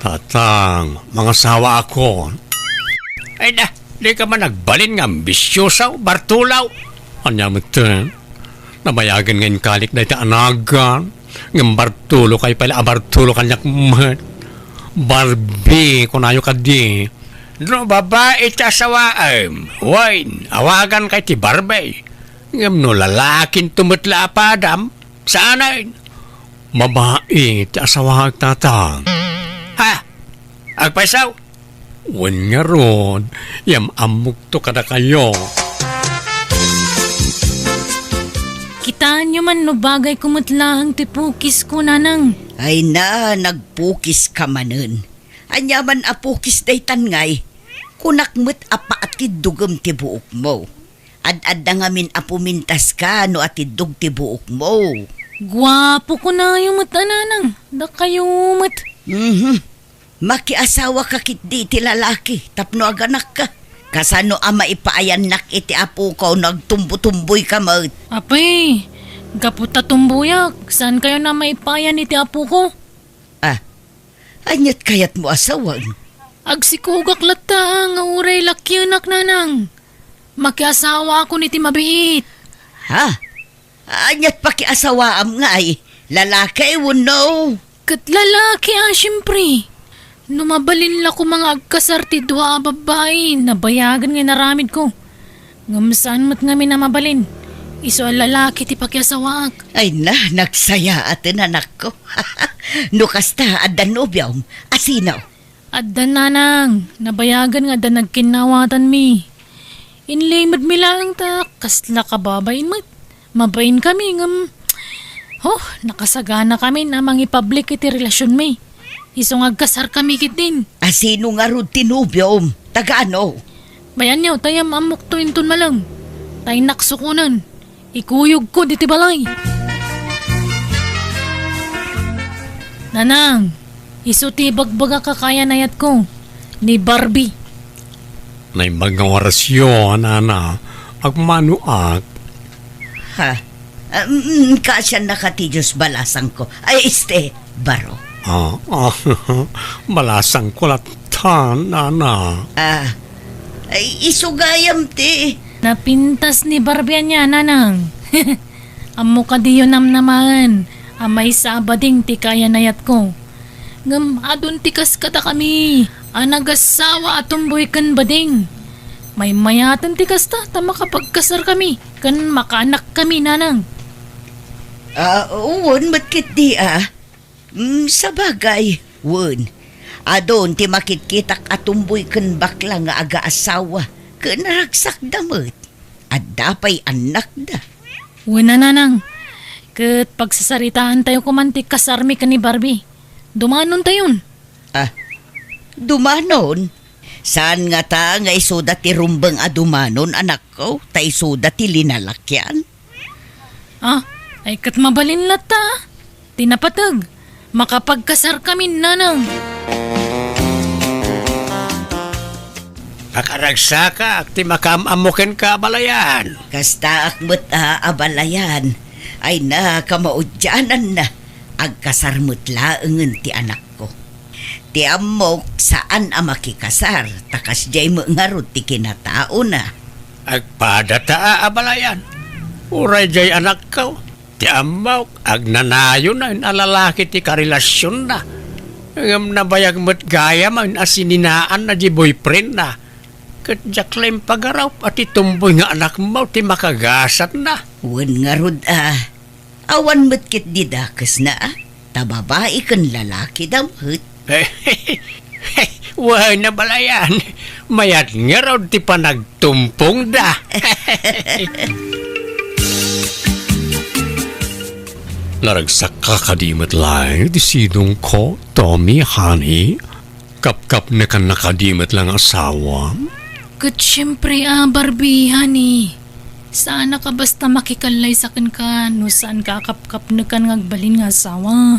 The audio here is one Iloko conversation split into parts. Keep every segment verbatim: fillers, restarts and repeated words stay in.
Tatang, mangasawaakon. Ay da, dika man agbalin nga ambisiosa, bartulaw. Ania met, eh? Nabayagen nga inkalik dayta a nagan, ngem bartulo kayo pay la a bartulo kaniak met. Barbie, kunayo kadi. No babai ti asawaem, wen, awagan kay ti Barbie. Ngem no lalakinto met la a padam, saanen. Babai ti asawaek, tatang. Ha? Agpayso? Wen ngarud, yam-ammokto kadakayo. Kitaenyo man no bagayko met laeng ti pukisko, nanang. Ay na, nagpukiska manen. Ania man a pukis daytan ngay? Kunak met a paatiddogem ti buokmo. Ad-adda ngamin a pumintaska no atiddog ti buokmo. Guapo kunayo met a nanang, dakayo met. Mhm. Makiasawaka ketdi iti lalaki tapno aganakka. Kasano a maipaayannak iti apoko no agtumbotumboyka met? Apay, gapu ta tumboyak, saankayon a maipaayan iti apoko? Ah, aniat kayatmo a sawen? Agsikogak latta nga uray lakienak, nanang. Makiasawaakon iti mabiit. Ha? Aniat pakiasawaam ngay? Lalaki wenno? Ket lalaki a, siempre. No mabalin la koma nga agkasar ti dua a babbai, nabayagen nga inaramidko. Ngem saan met ngamin a mabalin. Isu a lalaki ti pakiasawaak. Ay na, nagsayaaten, anakko. No kasta, adda nobiom? A sino? Adda, nanang, nabayagen nga adda nagkinnawatanmi. Inlimedmi laeng ta kasla kababain met. Mabainkami ngem, oh, nakasaganakami a mangipablik iti relasionmi. Isu nga agkasarkami ketdin. A sino ngarud ti nobiom? Taga ano? Bayanyo, ta yam-ammokto inton malem. Ta innak sukonen. Ikuyogko diti balay. Nanang, isu ti ibagbagak a kaayan-ayatko, ni Barbie. Naimbag nga orasyo, nana, agmanoak. Ha? Ah, mm, kaasiannaka ti Diyos, balasangko. Ay, este, baro. Ah, ah, balasangko latta, nana. Ah, ay, isu gayam ti. Napintas ni Barbie ania, nanang. Ammo kadiyo namnamaen a maysa a bading ti kaayan-ayatko. Ngem adun ti kas kadakami a nagasawa a tumboy ken bading. Maymayaten ti kasta ta makapagkasarkami ken makaanakkami, nanang. Ah, wen met ketdi a. Mm, sabagay, wen. Adun ti makitkitak a tumboy ken bakla nga agaasawa ken ragsakda met. Adda pay annakda. Wen a, nanang. Ket pagsasaritaantayo koman ti kasarmi ken ni Barbie. Dumanontayon. Ah, dumanon? Saan ngata nga isuda ti rumbeng a dumanon, anakko, ta isuda ti linalakian? Ah, ay ket mabalin latta. Ti napateg, makapagkasarkami, nanang. Pakaragsakak ti makaam-ammo kenka, abalayan. Kastaak met a, abalayan. Ay na, kamaudiananna. Agkasar met laengen ti anakko. Ti ammok, saan a makikasar, ta kasdiay met ngarud ti kinataona. Agpada ta a, abalayan. Uray diay anakko. Ti ammok, agnanayon a lalaki ti karelasionna. Ngem nabayag met gayam a sininaanna diay boyfriendna. Ket diak la impagarup a ti tumboy nga anakmo ti makagasatna. Wen ngarud a, awan met ketdi dakesna a, ta babai ken lalakida met. Wen, abalayan, mayat ngarud ti panagtumpongda. Naragsakka kadi met laeng ti sidongko, Tommy, honey? Kapkapnekanna kadi met la nga asawa? Ket siempre a, Barbie, honey. Saannak a basta makikallaysa kenka no saanka a kapkapnekan nga agbalin nga asawa.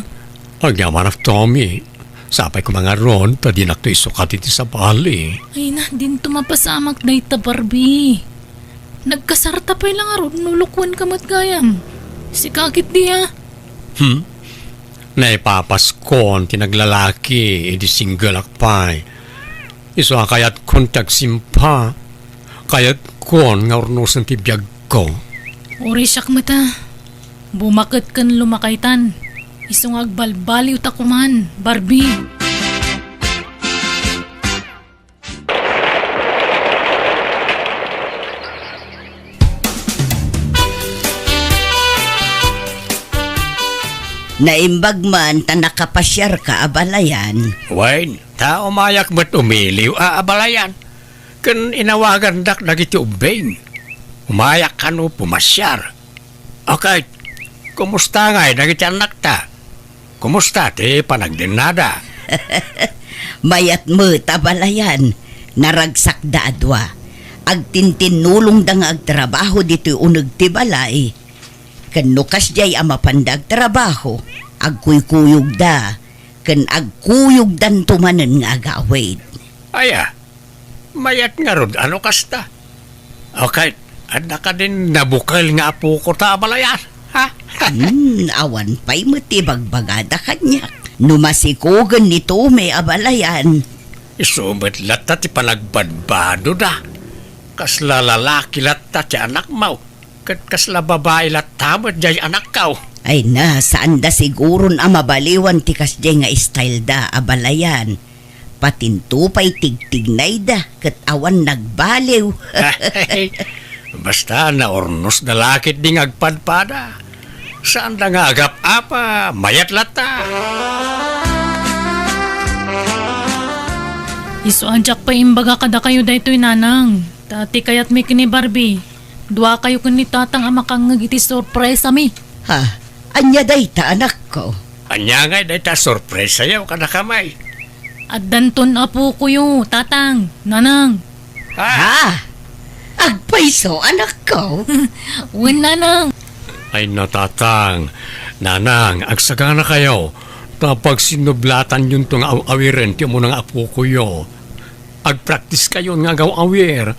Agyamanak, Tommy. Sapay koma ngarud ta dinakto isukat iti sabali. Ay na, dinto mapasamak dayta, Barbie. Nagkasarta pay la ngarud no lukuenka met gayam. Sika ketdi a. Hmm? Naipapaskon ti naglalaki idi singgelak pay. Isu a kayatkon ti agsimpa. Kayatkon nga urnosen ti biagko. Uray siak met a. Bumaket ken lumakaytan. Isu nga agbalbaliwta koman, Barbie. Naimbag man ta nakapasiarka, abalayan. Wen, ta umayak met umiliw a abalayan. Ken inawagandak dagiti ubbing. Umayak kano pumasiar. Okay, kumusta ngay dagiti annakta? Kumusta ti panagdennada? Mayat met, abalayan. Naragsakda a dua. Agtintinnulongda nga agtrabaho ditoy uneg ti balay. Ken no kasdiay a mapanda agtrabaho, agkuykuyogda, ken agkuyogdanto manen nga agawid. Aya, mayat ngarud a no kasta. O ket, adda kadin nabukel nga apoko ta abalayan, ha? Hmm, awan pay met ti bagbagada kaniak. No masikogen ni Tommy, abalayan. Isu met latta ti panagbadbadoda. Kasla lalaki latta ti anakmo, ket kasla babai latta met diay anakko. Ay na, saanda siguron a mabaliwan ti kasdiay nga styleda, abalayan. Patinto pay tigtignayda ket awan nagbaliw. Basta naurnosda la ketdi nga agpadpada. Saanda nga agap-apa, mayat latta. Isu a diak pay imbaga kadakayo daytoy, nanang. Ta ti kayatmi ken ni Barbie, duakayo ken ni tatang a makangngeg iti sorpresami. Ha? Ania dayta, anakko? Ania ngay dayta a sorpresayo kadakami? Addanton apokoyo, tatang, nanang. Ha? Ha? Agpayso, anakko? Wen, nanang. Ay na, tatang, nanang, agsaganakayo. Ta pagsinnublatanyonto nga aw-awiren ti umuna nga apokoyo. Agpraktiskayon nga agaw-awir.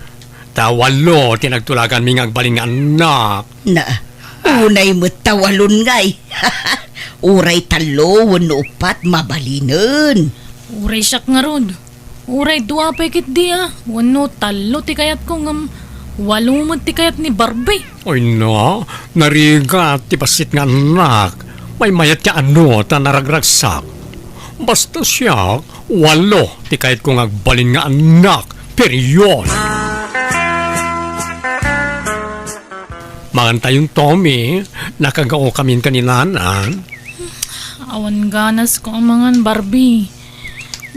Ta walo ti nagtulaganmi nga agbalin nga annak. Na, unay met ta walon ngay. Uray tallo wenno uppat mabalinen. Uray siak ngarud. Uray dua pay ketdi a. Wenno tallo ti kayatko ngem walo met ti kayat ni Barbie. Ay na, narigat ti bassit nga annak. Maymayat ti anu ta naragragsak. Basta siak, walo ti kayatko nga agbalin nga annak. Period. Mangantayon, Tommy, nakagaokamin ken ni Nanang. Awan ganasko a mangan, Barbie.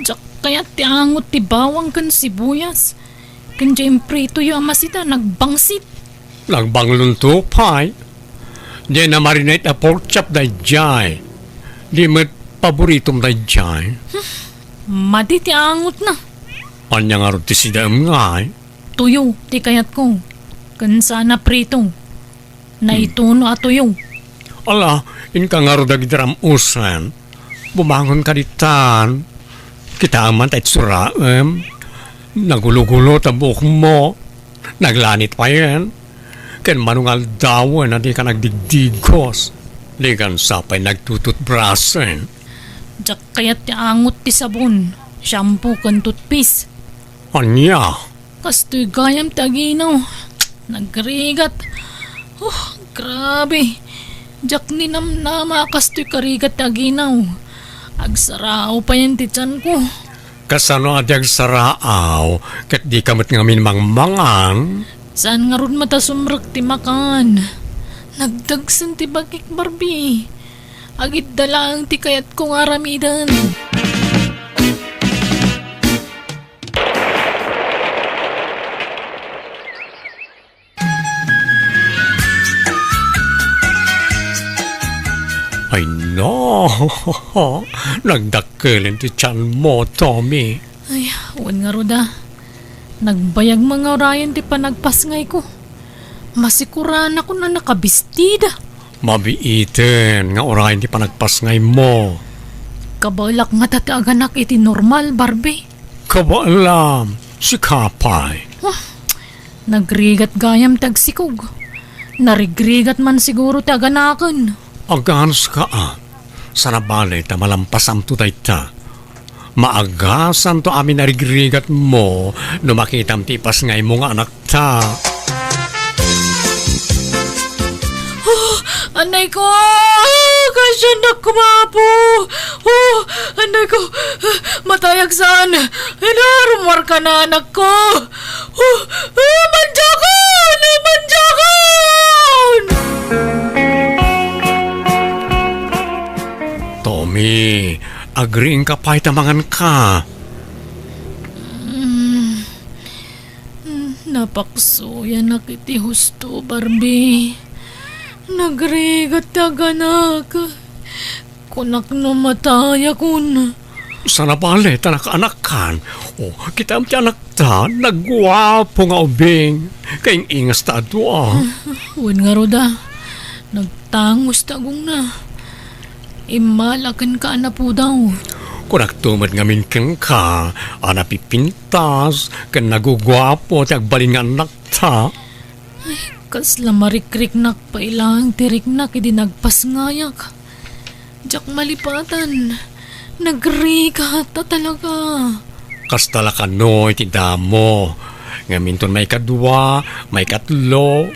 Diak kayat ti angot ti bawang ken sibuyas. Ken diay impritoyo a masita, nagbangsit. Nagbanglonto pay. Diay na marinate a pork chop daydiay. Di met paboritom daydiay. Madi ti angotna. Ania ngarud ti sidaem ngay? Tuyo ti kayatko. Ken saan a prito. Naituno a tuyo. Ala, inka ngarud dagiti ram-usen. Bumangonka ditan. Kitaem man ta itsuraem. Nagulogulo ta buokmo. Naglanit payen. Ken manungaldawen a dika nagdigdigos. Dikan sa pay nagtututbrasen. Diak kayat ti angot ti sabon, shampoo ken toothpaste. Ania? Kastoy gayam ti aginaw. Nagrigat. Oh, grabe. Diak ninamnama a kastoy karigat ti aginaw. Agsaraaw payen ti tianko. Kasano a di agsaraaw ket dika met ngamin mangmangan? Saan ngarud met a sumrek ti makan. Nagdagsen ti bagik, Barbie. Agidda laeng ti kayatko nga aramiden. Ay, no! Nagdakkelen ti tianmo, Tommy. Ay, wen ngarud a. Nagbayag nga urayen ti panagpasngayko. Masikuranakon a nakabistida. Mabiiten nga urayen ti panagpasngaymo. Kabaelak ngata ti aganak iti normal, Barbie. Kabaelam, sika pay. Ah, nagrigat gayam ti agsikog. Narigrigat man siguro ti aganaken. Aganska a. Saan a bale ta malampasamto dayta. Maagasanto amin a rigrigatmo no makitam ti ipasngaymo nga anakta. Oh, anay ko! Ah, kasyan nak kumapo! Oh, anay ko! Ah, matayak saan! Inarumar ka na, anak ko! Oh, ah, manjakon! Ah, manjakon! Tommy, agriingka pay ta manganka. Mm, mm, napaksuyanak iti husto, Barbie. Nagrigat ti aganak. Kunak no matayakon. Saan a bale ta nakaanakkan. O, kitam ti anakta, nagguapo nga ubing. Kaing-ingas ta a dua. Wen ngarud a, nagtangos ti agongna. Immala kenka a napudaw. Kunakto met ngamin kenka a napipintas ken naguguapo ti agbalin nga annakta. Ay, kasla marikriknak pay laeng ti riknak idi nagpasngayak. Diak malipatan. Nagrigat a talaga. Kasta la kano iti damo. Ngem inton maikadua, maikatlo,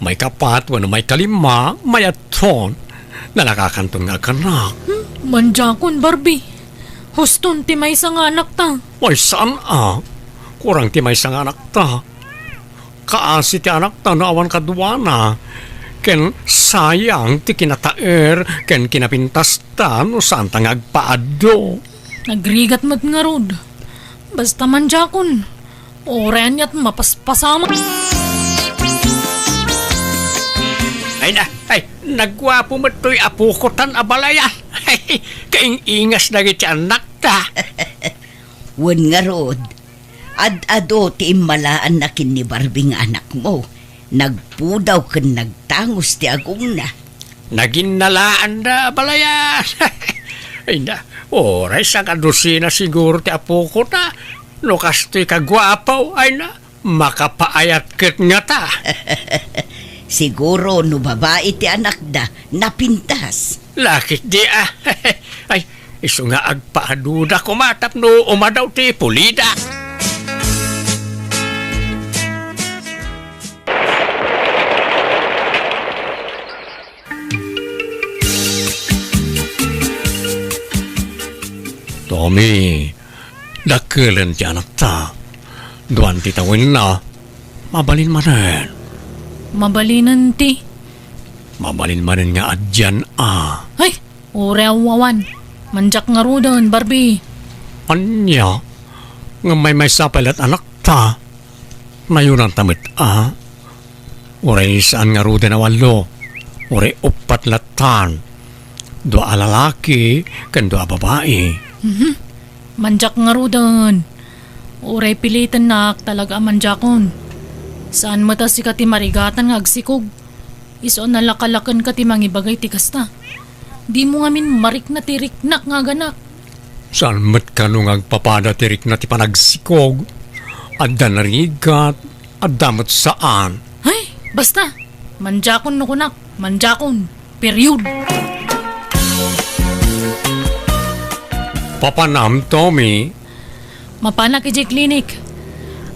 maikapat, wenno maikalima, mayatton. Nalakakanton nga agkanak. Hmm, manjakon, Barbie. Huston ti maysa nga anakta. Ay, saan a? Kurang ti maysa nga anakta. Kaasi ti anakta no awan kaduana, ken sayang ti kinataer ken kinapintasta no saanta nga agpaaddo. Nagrigat met ngarud. Basta manjakon, uray aniat mapaspasamak. Ay na, ay, nagguapo met toy apoko tan a balayan. Ay, kaing-ingas dagiti annakta. Wen ngarud, ad-ado ti immalaanna ken ni Barbie nga anakmo. Nagpudaw ken nagtangos ti agongna. Naginnalaanda a balayan. Ay na, uray sangkadusina siguro ti apokona. No kastoy kaguapo, ay na, makapaayat ket ngata. Siguro no babai ti anakda, napintas. Lakit di a. Ay, isu nga agpaaduda koma tapno umadaw ti pulida. Tommy, dakkelen ti anakta. Duan ti tawenna. Mabalin manen. Mabalinen ti? Mabalin manen nga addian a. Ay, uray awan. Manjak ngaruden, Barbie. Ania? Ngem maymaysa pay la't anakta. Nayunanta met a. Uray saan ngaruden a wallo. Uray uppat lattan. Dua a lalaki ken dua a babai. Mhm. Manjak ngaruden. Uray pilitennak talaga a manjakon. Saan met a sika ti marigatan nga agsikog. Isu a nalakalakenka ti mangibagay ti kasta. Dimo ngamin marikna ti riknak nga aganak. Saan met kano nga agpapada ti rikna ti panagsikog? Adda narigat, adda met saan. Ay, basta. Manjakon no kunak, manjakon. Period. Papanam, Tommy? Mapanak idiay klinik.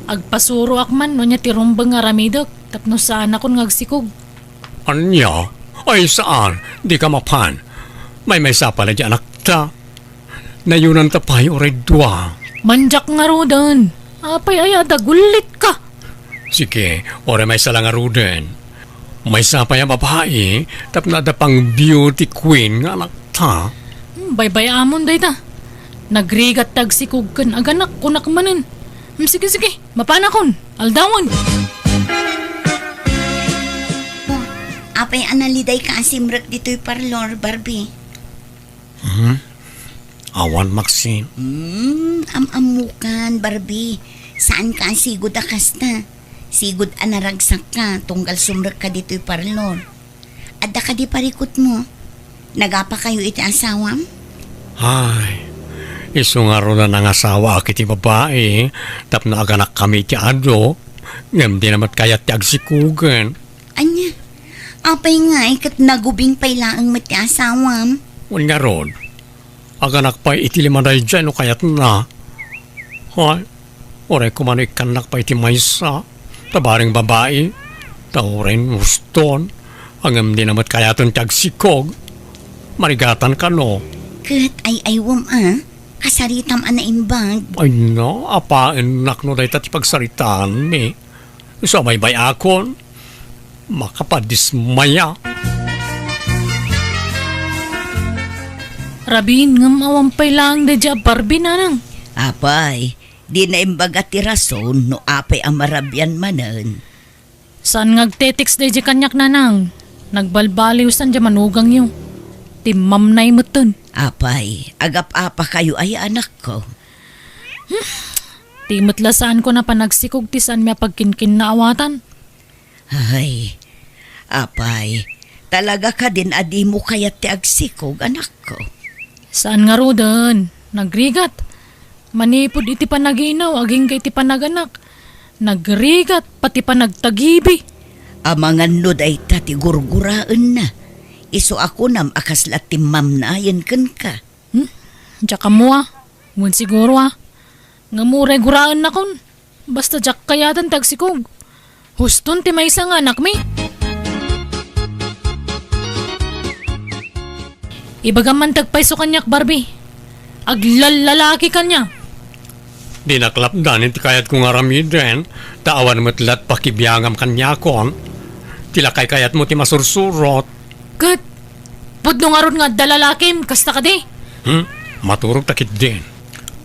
Agpasuroak man no ania ti rumbeng nga aramidek tapno saanakon nga agsikog. Ania? Ay, saan? Dika mapan. Maymaysa pay la't anakta. Nayunanta pay uray dua. Manjak ngaruden. Apay aya a dagullitka? Sige, uray maysa la ngaruden. Maysa pay a babai, tapno adda pang beauty queen nga anakta. Hmm, baybay-amon dayta. Nagrigat ti agsikog ken aganak, kunak manen. Hmm, sige, sige, mapanakon. Aldawen. Oh, apay a nalidayka a simrek ditoy parlor, Barbie? Hmm? Awan, Maxine. Hmm, am-ammokan, Barbie. Saanka a sigud a kasta. Sigud a naragsakka tunggal sumrekka ditoy parlor. Adda kadi parikutmo? Nagapakayo iti asawam? Ay, isu ngarud a nangasawaak iti babai, tapno aganakkami iti adu, ngem dina met kayat ti agsikogen. Ania? Apay ngay ket nagubing pay laeng met ti asawam? Wen ngarud, aganak pay iti lima daydiay no kayatna. Hay, uray koma no ikkannak pay ti maysa, ta bareng babai, ta uray uston, ngem dina met kayaten ti agsikog. Marigatan kano? Ket ay-aywem a, kasaritam a naimbag. Ay na, apaennak no dayta ti pagsaritaanmi. Isu a baybay-akon, makapadismaya. Rabin, ngem awan pay laeng daydiay a Barbie, nanang. Apay, di naimbag a ti rason no apay a marabian manen. Saan nga agte-text daydiay kaniak, nanang. Nagbalbaliw san diay manugangyo. Timmamnay metten. Apay, agap-apakayo aya, anakko? Hmm, ti met la saanko a panagsikog ti saanmi a pagkinkinnaawatan. Ay, apay, talaga kadin a dimo kayat ti agsikog, anakko? Saan ngaruden, nagrigat. Manipud iti panaginaw agingga iti panaganak, nagrigat pati panagtagibi. Amangan no dayta ti gurguraenna, isu a kunam a kasla timmamnayen kenka. Hmm? Diak ammo a. Wen siguro a. Ngem uray guraennakon. Basta diak kayaten ti agsikog. Huston ti maysa nga anakmi. Ibagam man ti agpayso kaniak, Barbie. Aglallalaki kaniak. Dinak lapdan iti kayatko nga aramiden, ta awan met lat pakibiangam kaniakon. Ti la kaykayatmo ti masursurot. Ket, pudno ngarud nga adda lalakim, kasta kadi? Hmm? Maturog ta ketdin.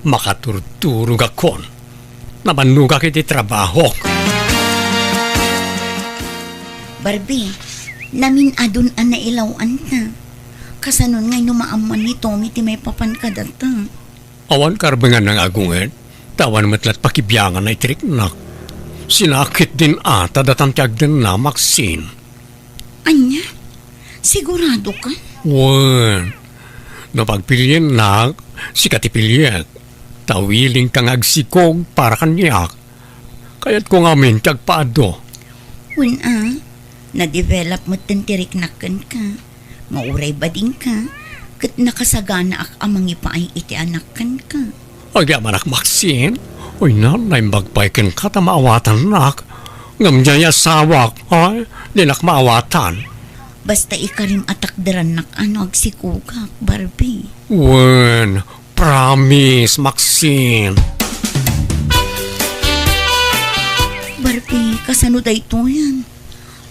Makaturturogakon. Nabannogak iti trabahok. Barbie, namin-adon a nailaw-anta. Kasanon ngay no maammuan ni Tommy ti maipapan kadata? Awan karbengan nga agungit, ta awan met lat pakibiangan iti riknak. Sinakit din a ta datan ti agdenna, Maxine. Ania? Sigurado ka? Wen, no pagpiliennak, sika ti piliek, ta willing ka nga agsikog para kaniak. Kayatko ngamin ti agpaadu. Wen a, na-develop metten ti riknak kenka. Nga uray badingka, ket nakasaganaak a mangipaay iti anak kenka. Agyamanak, Maxine. Uy, na, naimbag pay kenka ta maawatannak. Ngem diay asawak, ay, dinak maawatan. Basta ikarim a takderannak a no agsikogak, Barbie. Wen, promise, Maxine. Barbie, kasano daytoyen?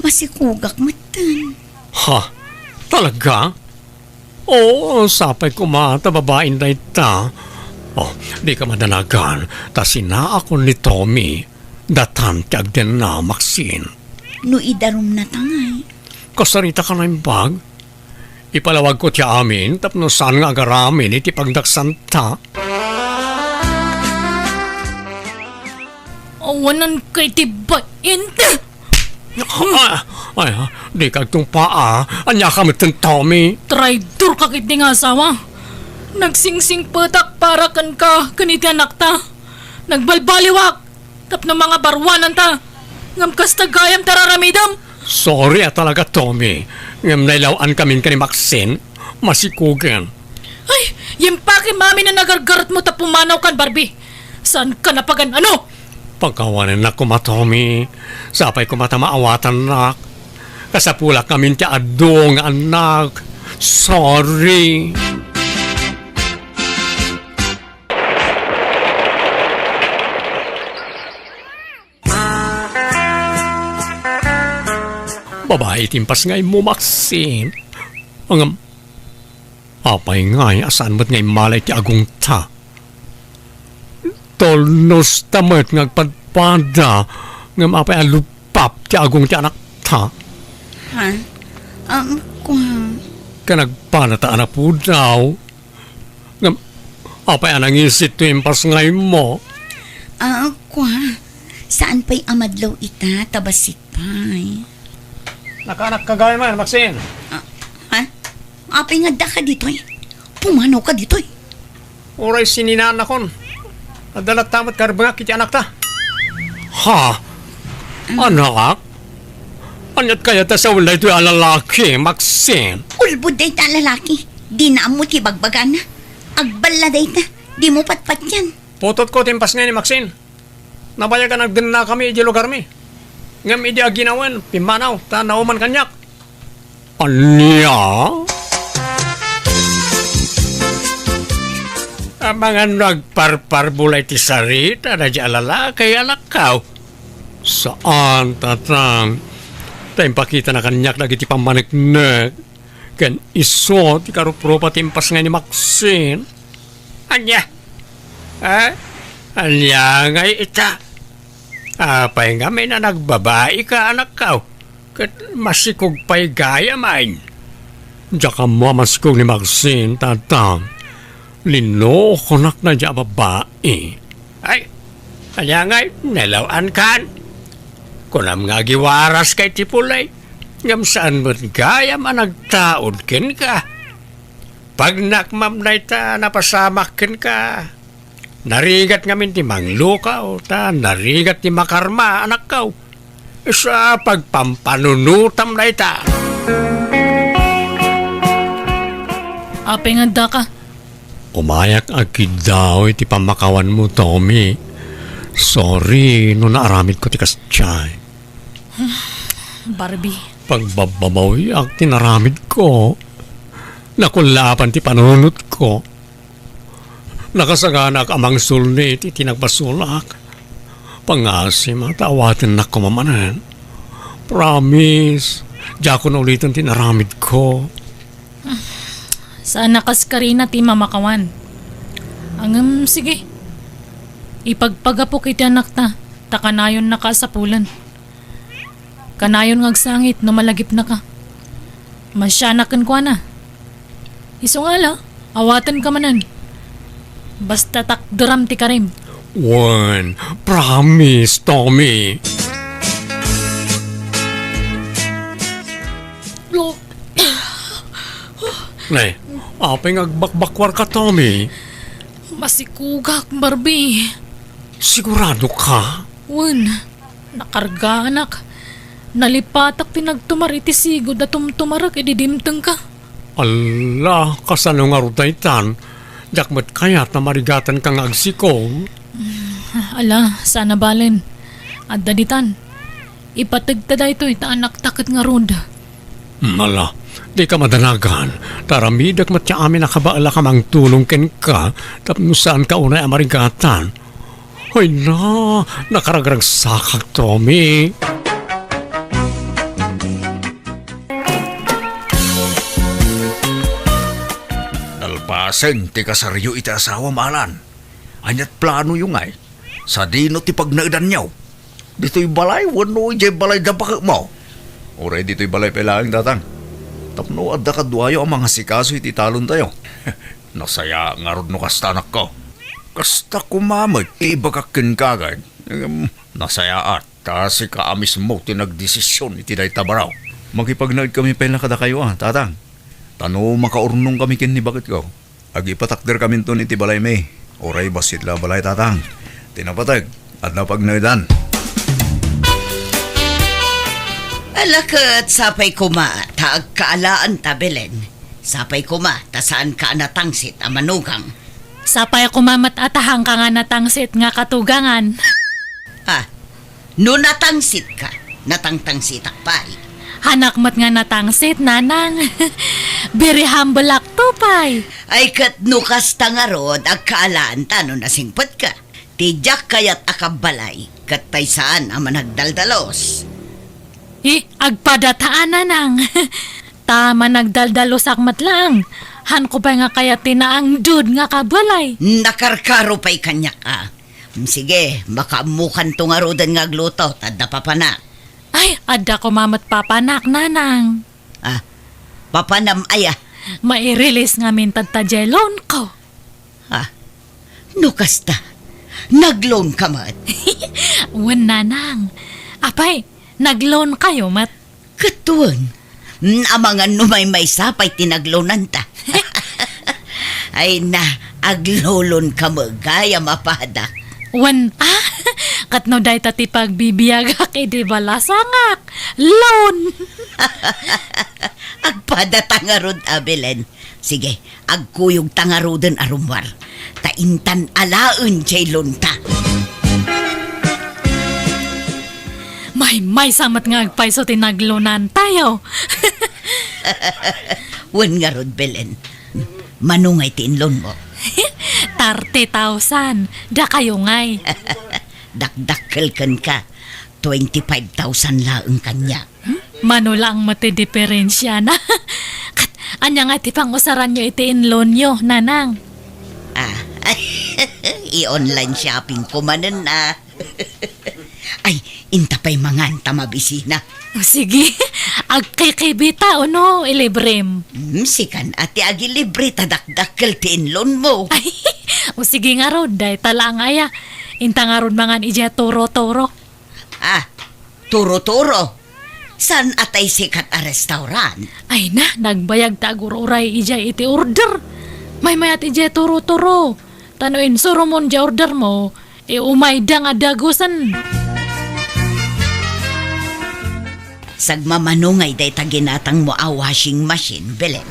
Masikogak metten. Ha? Talaga? Oo, sapay koma ta babain dayta. Oh, dika madanagan, ta sinaakon ni Tommy. Datan ti agdenna, Maxine. No idarumnata ngay? Kasarita ka naimbag? Ipalawagko ti amin tapno saan nga agaramin iti pagdaksanta. Awanan kay ti bain. Ah, ay, ah, dika agtungpaa. Ania ka metten, Tommy? Traidor ka ketdi nga asawa. Nagsingsingpetak para kenka ken iti anakta. Nagbalbaliwak tapno mangabaruananta. Ngem kasta gayam ti araramidem. Sorry a talaga, Tommy. Ngem nailaw-an kamin ken ni Maxine. Masikogen. Ay, yempake amin a nagargaretmo ta pumanawkan, Barbie. Saanka a pagan-ano? Pakawanennak koma, Tommy. Sapay koma ta maawatannak. Kasapulak ngamin ti adu nga annak. Sorry. Babai ti impas nga immo, Maxine. Ngem, apay ngay a saan met nga immala iti agongta? Tulnosta met nga agpadpada, ngem apay a lupap ti agong ti anakta? Ha? Um, kua. Ken agpalata a napudaw. Ngem, apay a nangisit ti impas nga immo? Ah, kua, saan pay a madlaw ita, ta bassit pay. Nakaanak ka gayam, Maxine? Ah, ha? Apay nga adda ka ditoy? Pumanaw ka ditoy? Uray sininaannakon. Adda latta met karbengak iti anakta. Ha? Anak? Aniat kayat a sawen daytoy a lalaki, Maxine? Ulbod dayta a lalaki. Dina ammo ti bagbagana. Agballa dayta. Dimo patpatian. Putotko ti impasngay ni Maxine. Nabayag a nagdennakami idiay lugarmi. Ngem idi aginawen, pimmanaw, ta nauman kaniak. Ania? Amangan no agparparbo lay ti sarita daydiay a lalaki, anakko? Saan, Tatang. Ta impakitana kaniak dagiti pammaneknek ken isu ti karuprupa ti impasngay ni Maxine. Ania? Eh? Ania ngay ita? Apay ngamin a nagbabaika, anakko? Ket masikog pay gayam. Diak ammo a masikog ni Maxine, Tatang. Linukonak daydiay a babai. Ay, ania ngay, nalaw-ankan? Kunam nga agiwaraska iti pulay, ngem saan met gayam a nagtaud kenka. Pagnak man dayta napasamak kenka. Narigat ngamin ti manglukaw, ta narigat ti makarma, anakko. Isu a pagpampanunotam dayta. Apay nga addaka? Umayak agkiddaw iti pammakawanmo, Tommy. Sorry no naaramidko ti kasdiay. Barbie. Pagbabbabawiak ti naramidko. Nakullaapan ti panunotko. Nakasaganak a mangsulnit iti nagbasolak. Pangasim ta awatennak koma manen. Promise, diakon uliten ti naramidko. Saan a kas karina ti mamakawan. Ngem, sige. Ipagpagapok iti anakta, ta kanayonnaka a sapulen. Kanayon nga agsangit no malagipnaka. Masianak kenkuana. Isu nga ala, awatenka manen. Basta takderam ti karim. Wen, promise, Tommy. Nay, apay nga agbakbakwarka, Tommy? Masikogak, Barbie. Sigurado ka? Wen, nakargaanak. Nalipatak ti nagtumar iti sigud a tumtumarek idi dimtengka. Ala, kasano ngarud daytan? Diak met kayat a marigatanka nga agsikog. Ala, saan a balen. Adda ditan. Ipategta daytoy ta anakta ket ngarud. Hmm, ala, dika madanagan. Ta aramidek met ti amin a kabaelak a mangtulong kenka tapno saanka unay a marigatan. Hoy na, nakaragragsakak, Tommy. Nalpasen ti kasaryo iti asawam, Alan. Aniat planoyo ngay? Sadino ti pagnaedanyo? Ditoy balay wenno idiay balay da baketmo? Uray ditoy balay pay laeng, Tatang. Tapno adda kaduayo a mangasikaso iti talontayo. Nasayaat ngarud no kasta, anakko. Kasta koma met ti ibagak kenka, agay. Ngem, nasayaat, ta sika a mismo ti nagdesision iti dayta baro. Makipagnaedkami pay la kadakayo, a, Tatang. Ta no makaurnongkami ken ni baketko, agipatakderkaminton iti balaymi. Uray bassit la a balay, Tatang. Ti napateg, adda pagnaedan. Ala ket, sapay koma ta agkaalaanta, Belen. Sapay koma ta saanka a natangsit a manugang. Sapay koma met a ta saanka nga natangsit nga katugangan. Ah, no natangsitko, natangtangsitak pay. Saanak met nga natangsit, nanang. Very humble ak to pay. Ay, ket no kasta ngarud, agkaalaanta no nasingpetka. Ti diak kayat a kabbalay, ket tay saan a managdaldalos. Eh, agpadataan, nanang. Ta managdaldalos ak met laeng. Saanko pay nga kayat ti naangdud nga kabalay. Nakarkaro pay kaniak, a. Sige, makaammokanto ngaruden nga agluto, ta adda papanak. Ay, adda koma met papanak, nanang. Ah, papanam aya? Mairilis ngamin ta diay loanko. Ah, no kasta, nagloanka met? Wen, nanang. Apay, nagloankayo met? Ket wen, amangan no maymaysa pay ti nagloananta. Ay na, agloloanka met gayam a pada. Wen, a? Ket no dayta ti pagbibiagak idi balasangak, loan. Agpadata ngarud, a Belen. Sige, agkuyogta ngaruden a rummuar. Ta intan alaen diay loanta. Maymaysa met nga agpayso ti nagloantayo. Wen ngarud, Belen. Mano ngay ti inloanmo? Thirty thousand. Dakayo ngay. Dakdakkel kenka. Twenty-five thousand laeng kaniak. Hmm? Mano laeng met ti diperensiana. Ket ania nga ti pangusaranyo iti inloanyo, Nanang? Ah, i-online shopping ko manen, ah. Ay, inta pay mangan ta mabisina. O, sige. Agkikibita, o no, ilibrem? Hmm, sikan a ti agilibre ta dakdakkel ti inloanmo. Ay, o sige ngarud, dayta laeng aya. Inta ngarud mangan idiay Turo-Turo. Ah, Turo-Turo? Saan a tay sikat a restaurant? Ay na, nagbayag ta agur-uray idiay iti order. Maymayat idiay Turo-Turo. Ta no insurumon diay ordermo, iumayda nga dagusen. Sagmamano ngay dayta ginatangmo a washing machine, Belen?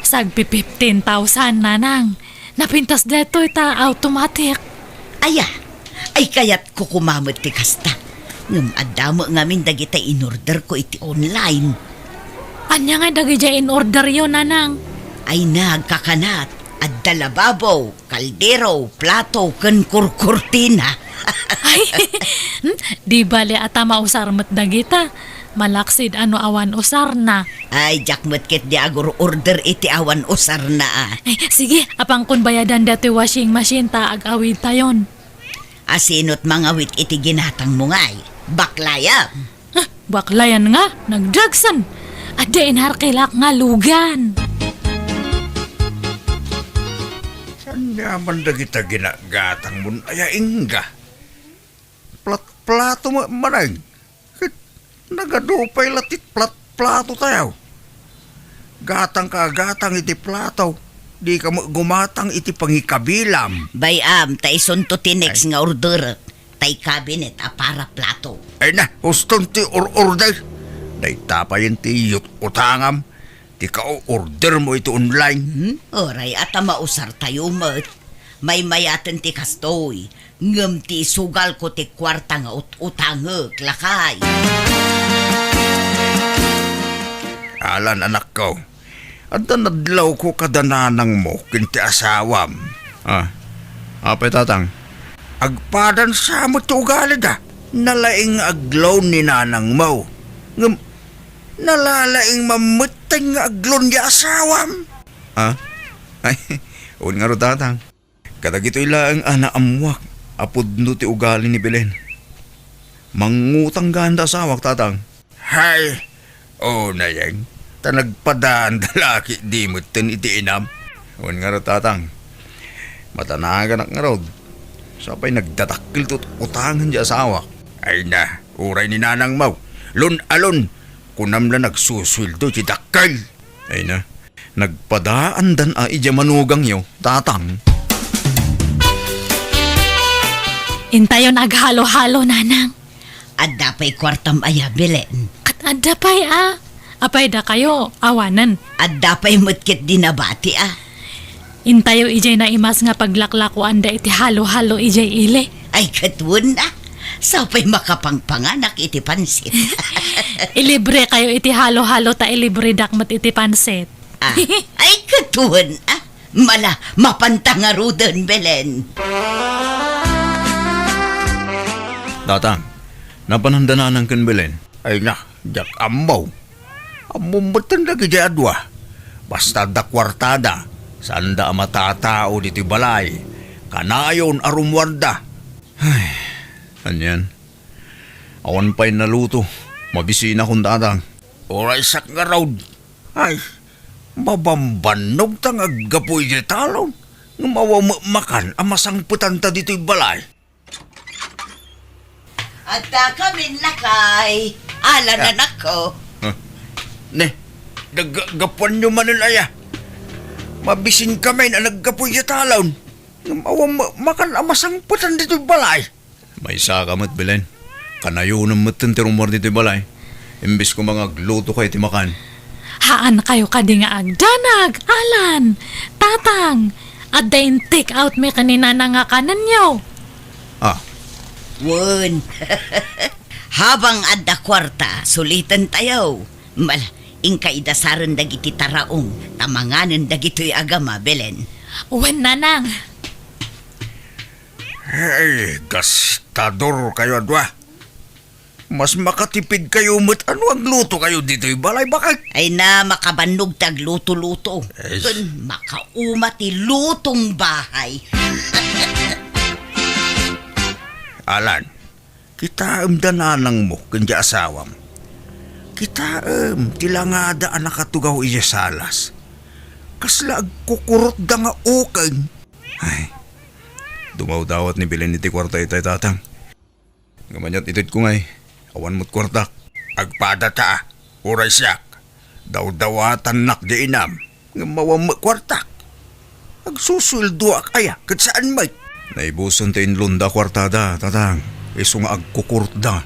Sagpi fifteen thousand, Nanang. Napintas daytoy ta automatic. Aya, ay kayatko koma met ti kasta. Ngem adda met ngamin dagita inorderko iti online. Ania ngay dagidiay inorderyo, Nanang? Ay na, agkakanat. Adda lababo, kaldero, plato, ken kurkurtina. Ay, hmm, di bale a ta mausar met dagita. Malaksid a no awan usarna. Ay, diak met ketdi agur-order iti awan usarna, a. Ay, sige, apankon bayadan datoy washing machine ta ag-awidtayon. Asino't mangawit iti ginatangmo ngay? Baklayan. Ah, baklayan nga, nagdagsen. Adda inharkilak nga lugan. Saan nga man dagita ginagatangmon aya, ingga? Plat-plato ma-, manay. Ket nagadu pay la ti plat-, plato tayo. Gatangka a gatang iti plato, dika met gumatang iti pangikabilam. Bay-am, ta isunto ti next nga orderek, tay cabinet a para plato. Ay na, uston ti or-order. Dayta payen ti yut-, utangam, ti ka-order mo iti online. Hmm? Uray, a ta mausar tayo met. Maymayaten ti kastoy, ngem ti isugalko ti kuarta nga ut-utangek, lakay. Alan, anakko, adda nadlawko kada nanangmo ken ti asawam. Ah, apay, tatang? Agpadan sa met ti ugalida. Nalaing nga agloan ni nanangmo. Ngem, nalalaing mammetten nga agloan ni asawam. Ah? Ay, un ngarud, tatang. Kadagitoy laeng a naammuak a pudno ti ugali ni Belen. Mangngutang ganda asawak, tatang. Hay, o, nayeng, ta nagpadaan da la ketdi metten iti inam. Wen ngarud, tatang, matanaganak ngarud. Sapay nagdadakkel ti utangen ti asawak. Ay na, uray ni nanangmo. Lon-alon, kunam la nagsusueldo ti dakkel. Ay na. Nagpadaandan a idiay manugangyo, tatang. Intayon aghalo-halo, nanang. Adda pay kuartam aya, Belen? Ket adda pay a. Apay dakayo, awanen. Adda pay met ketdi nabati a. Intayo idiay naimas nga paglaklakuanda iti halo-halo idiay ili. Ay, ket wen a. Sapay makapangpanganak iti pansit. Ilibre kayo iti halo-halo ta ilibredak met iti pansit. Ah, ay, ket wen a. Mala, mapanta ngaruden, Belen. Tatang, napananda nanang ken Belen? Ay na, diak ammo. Ammom metten dagiti adua. Basta adda kuartada, saanda a matatao ditoy balay. Kanayon a rummuarda. Ay, anian? Awan pay naluto. Mabisinakon, tatang. Uray sak ngarud. Ay, mabambannog ta nga aggapu iti talon. Ngem awan met makan a masangpetanta ditoy balay. Adda kamin lakay. Ala, ah, nanakko. Huh? Ne, naggapuanyo manen aya. Mabisin kamin a naggapu iti talon. Ngem awan ma-, makan a masangpetan ditoy balay. Maysa ka met, Belen. Kanayonem metten ti rummuar ditoy balay. Imbes koma nga agluto ka iti makan. Haan kayo kadi nga agdanag, Alan, Tatang, adda in-take out mi ken ni Nanang nga kanenyo. Ah. Wen. Habang adda kuarta, suliten tayo. Mal, inka idasaren dagiti taraong, ta manganen dagitoy agama, Belen. Wen, Nanang. Hey, gastador kayo a dua. Mas makatipid kayo met a no agluto kayo ditoy balay, bakit? Ay na, makabannog ti agluto-luto. Ay. Ken makauma ti lutong bahay. Alan, kitaem da nanangmo ken di asawam. Kitaem ti langada a nakatugaw idiay salas. Kasla agkukurotda nga ukeng. Ay, dumawdawat ni Belen iti kuarta itay, Tatang. Ngem aniat itedko ngay, awan met kuartak. Agpadata, uray siak. Dawdawatannak di inam, ngem awan met kuartak. Agsusueldoak aya, ket saan met? Naibusen ti inlonda a kuartada, Tatang. Isu nga agkukurotda.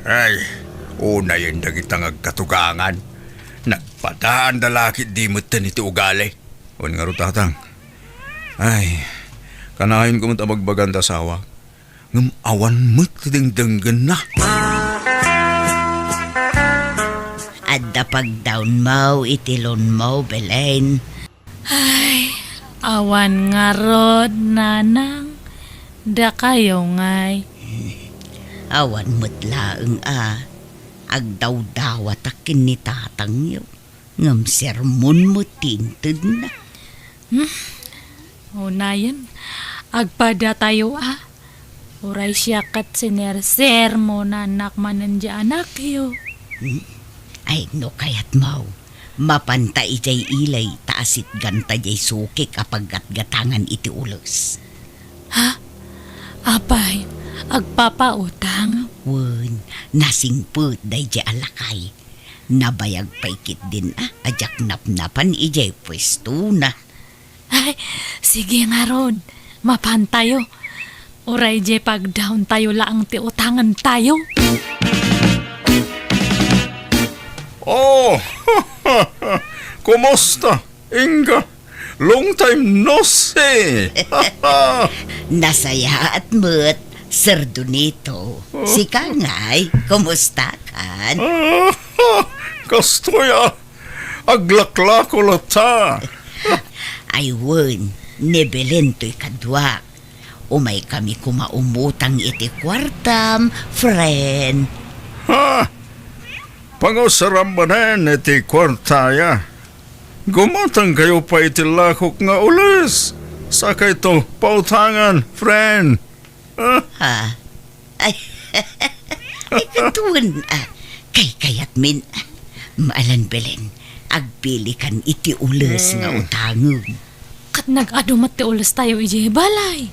Ay, unayen dagita nga agkatugangan. Nagpadaanda la ketdi metten iti ugali. Wen ngarud, Tatang. Ay, kanayonko met a bagbagan ti asawak. Ngem awan met ti dengdenggenna. Adda pagdawnmo iti loanmo, Belen. Ay, awan ngarud, Nanang. Dakayo ngay. Awan met laeng a agdawdawatak ken ni tatangyo. Ngem sermon met ti intedna. Hmm? Unayen, agpadatayo a. Uray siak ket sinersermonanak manen diay anakyo. Hmm? Ay, no kayatmo, mapanta idiay ili ta asitganta diay sukik a paggatgatangan iti ules. Ha? Apay, agpapautang? Wen, nasingpet daydiay a lakay. Nabayag pay ketdin a, a diak napnapan idiay puestona. Ay, sige ngarud, mapantayo. Uray diay pagdawntayo laeng ti utangentayo. Oh! Kumusta? Inka, long time no see! Nasayaat met, Sir Donito. Oh. Sika ngay, kumusta kan? Ah, kastoy a, aglaklako latta. Ay wen, ni Belen toy kaduak. Umay kami koma umutang iti kuartam, friend. Ha? Pangusaram manen iti kuartaya. Gumatang kayo pay iti lakok nga ules. Sakayto pautangan, friend. Ah. Ha? Ay, ay, katuan, ah, kaykayatmin, ah, maalan Belen, agpilikan iti ules nga Hmm. utangem. Ket nag-adu met ti ulestayo idiay balay.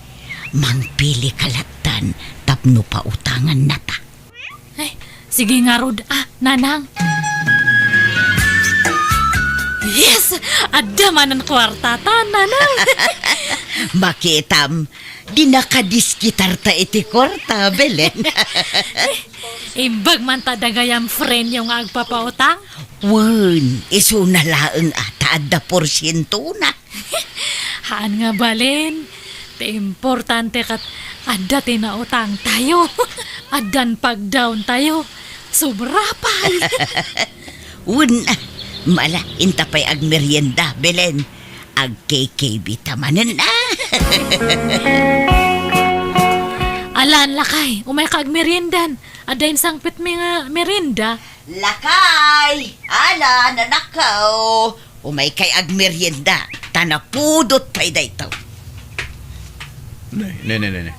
Mangpili ka lattan tapno pautangannata. Ay, sige ngarud, ah, Nanang. Yes! Adda manen kuartata, Nanang. Makitam, di nakadiskutarta iti kuarta, Belen. Imbag man ta dagayam friendyo nga agpapautang? Wen, isuna laeng a ta adda porsientona. Haan nga balin. Ti importante ket adda ti nautangtayo. Addan pagdawntayo. Sobra pay. Wen, mala, inta pay agmerienda, Belen. Agkikibita manen, ah. Alan, lakay, umayka agmeriendan. Adda insangpetmi nga merienda. Lakay! Alan, anakko! Umaykay agmerienda, ta napudot pay daytoy. Nay, nay, nay, nay, nay.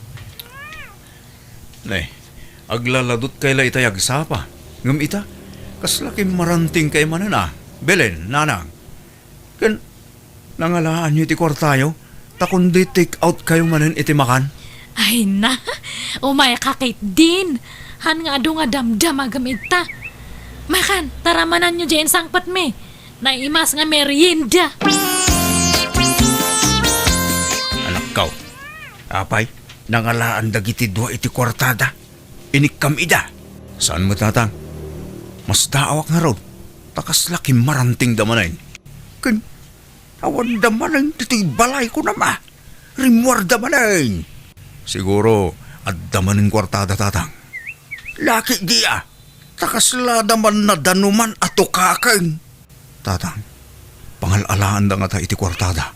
Nay, aglaladutkay la itay agsapa. Ngem ita, kasla kimmarantingkay manen a. Belen, Nanang. Ken nangalaanyo iti kuartayo, ta kundi take out kayo manen iti makan. Ay na, umayka ketdin. Haan nga adu nga damdamagem ita. Makan, ta ramananyo diay insangpetmi. Naimas nga merienda. Anakko, apay, nangalaan dagiti dua iti kuartada. Inikkam ida. Saan met, Tatang? Masdaawak ngarud. Ta kasla kimmarantingda manen. Ken awanda manen ditoy balay, kunam a. Rimmuarda manen. Siguro, adda manen kuartada, Tatang. Laki di a. Ta kaslada man nadanuman a tukaken. Tatang, pangal-alaanda ngata iti kuartada.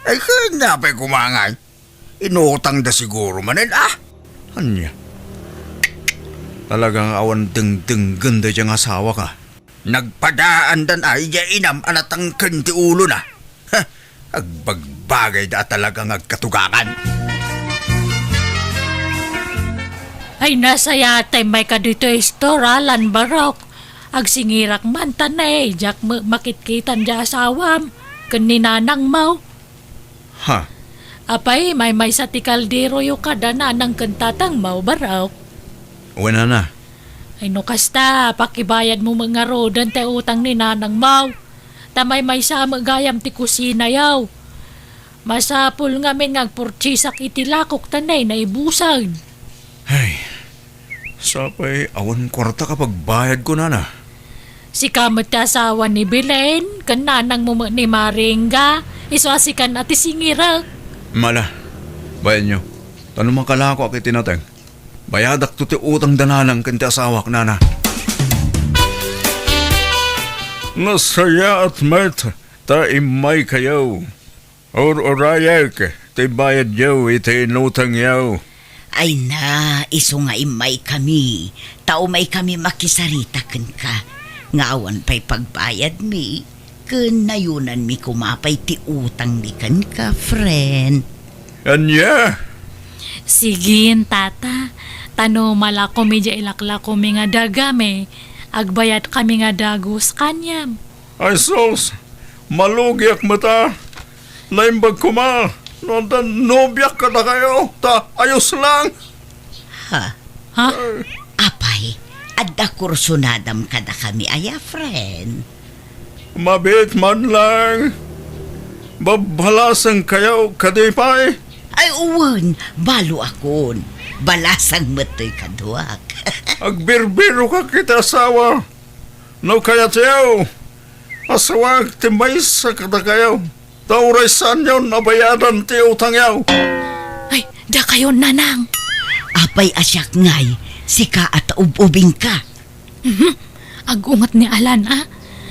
Ay, ken apay kumangay? Inutangda siguro manen, ah? Ania? Talaga nga awan dengdenggen daydiay nga asawak, a. Nagpadaandan a, idiay inam a natangken ti ulona. Ha! Agbagbagayda a talaga nga agkatugakan. Ay, nasayat ti immayka ditoy store, Alan Barok. Agsingirak man, ta ne, diak met makitkitan diay asawam ken ni nanangmo. Ha? Apay, maymaysa ti kalderoyo kada nanang ken tatangmo, Barok? Wen, nana. Ay, no kasta, pakibayadmo met ngaruden ti utang ni nanangmo. Ta maymaysa met gayam ti kusinayo. Masapul ngamin nga agpurtiesak iti lakok ta ne, naibusen. Ay, sapay awan kuarta a pagbayadko, nana. Sika met ti asawa ni Belen, ken nanangmo met ni Maringga, isu a sikan a ti singirek. Ala, bayanyo. Ta no makalakoak iti nateng, bayadakto ti utang da nanang ken ti asawak, nana. Nasayaat met ta immaykayo. Ur-urayek ti bayadyo iti inutangyo. Ay na, isu nga immaykami, ta umaykami makisarita kenka, nga awan pay pagbayadmi, ken nayonanmi koma pay ti utangmi kenka, friend. Ania? Sige, tata. Ta no malakomi diay ilaklakomi nga dagami, agbayadkami nga dagus kaniam. Ay sus, malugiak met a. Naimbag koma no adda nobiak kadakayo, ta ayos lang. Ha? Ha? Apay, adda kursunadam kadakami aya, friend? Mabiit man lang. Babbalasangkayo kadi pay? Ay, wen, baloakon. Balasang met toy kaduak. Agbirbirokak iti asawa. No kayatyo, asawak ti maysa kadakayo, ta uray saanyon a bayadan ti utangyo. Ay, dakayo, nanang. Apay a siak ngay, sika a ta ub-ubingka. Mhm. Agunget ni Alan, a.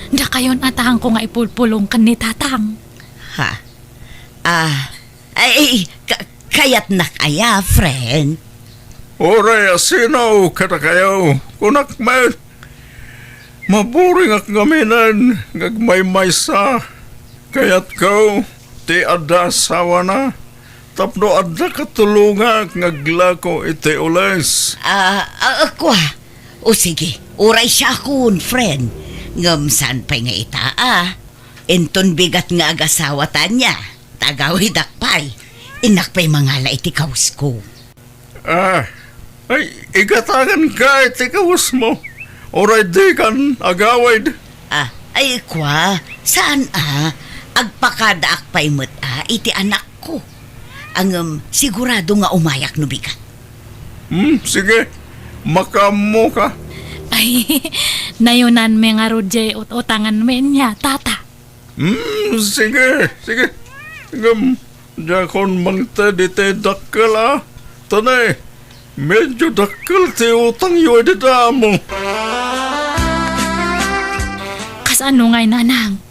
Dakayon a taangko nga ipulpulong ken ni tatang. Ha? Ah, ay, ka-, kayatnak aya, friend? Uray a sino kadakayo, kunak met. Maburingak ngaminen nga agmaymaysa. Kayatko ti adda asawana tapno adda katulongak nga aglako iti ules. Ah, ah, kua. O sige, uray siakon, friend. Ngem saan pay nga ita, a. Inton bigat nga agasawata ania, tagawidak pay. Innak pay mangala iti kawsko. Ah, ay, igatanganka iti kawesmo. Uray dikan agawid. Ah, ay, kua, saan a? Agpakadaak pay met a iti anakko. Ngem sigurado nga umayak no bigat. Hmm, sige. Makaammoka. Ay, nayonanmi ngarud diay ut-utanganmi ania, tata. Hmm, sige, sige. Ngem, diakon mangted iti dakkel a. Ta ne, medyo dakkel ti utangyo idi damo. Kasano ngay, nanang?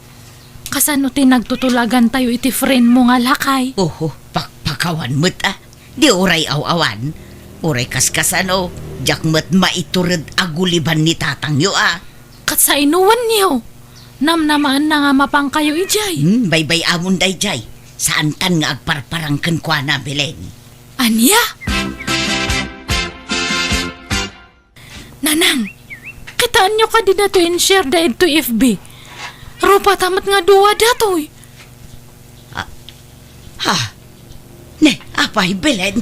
Kasano ti nagtutulagantayo iti friend mo nga lakay? Oho, pakpakawan met a. Di uray aw-awan. Uray kaskasano, diak met maitured a guliban ni tatangyo a. Ket sainoenyo? Namnamaanna nga mapankayo idiay. Hmm, baybay-amon daydiay. Saantan nga agparparang kenkuana, Belen. Ania? Nanang, kitaenyo kadi datoy in-share da idtoy F B? Rupata met nga dua datoy. Ah, ha? Ne, apay, Belen?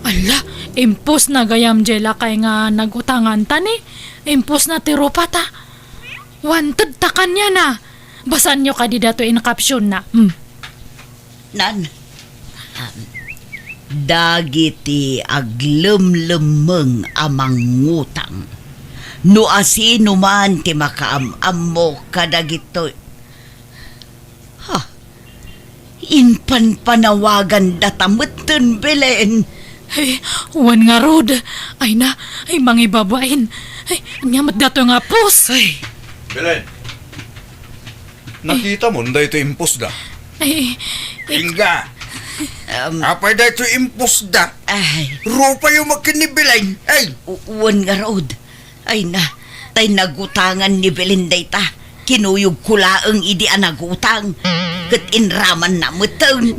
Ala, impostna gayam diay lakay nga nag-utanganta, ne. Impostna ti rupata. Wanted ta kaniana. Basaanyo kadi datoy in captionna. Hmm. Nan, um, dagiti aglemlemmeng a mangutang, No asino man ti makaam-ammo kadagitoy. Ha? Impanpanawagandata metten, Belen. Ay, wen ngarud. Ay na, ay, mangibabain. Ay, ania met datoy nga apus? Ay. Belen, nakita mo daytoy impusda? Ay, ay. Inga. Um, apay daytoy impusda? Ay. Rupayo met ken ni Belen. Ay. U-, wen ngarud. Ay na, tay nagutangan ni Belen dayta. Kinuyogko laeng idi a nagutang. Ket inramanna metten.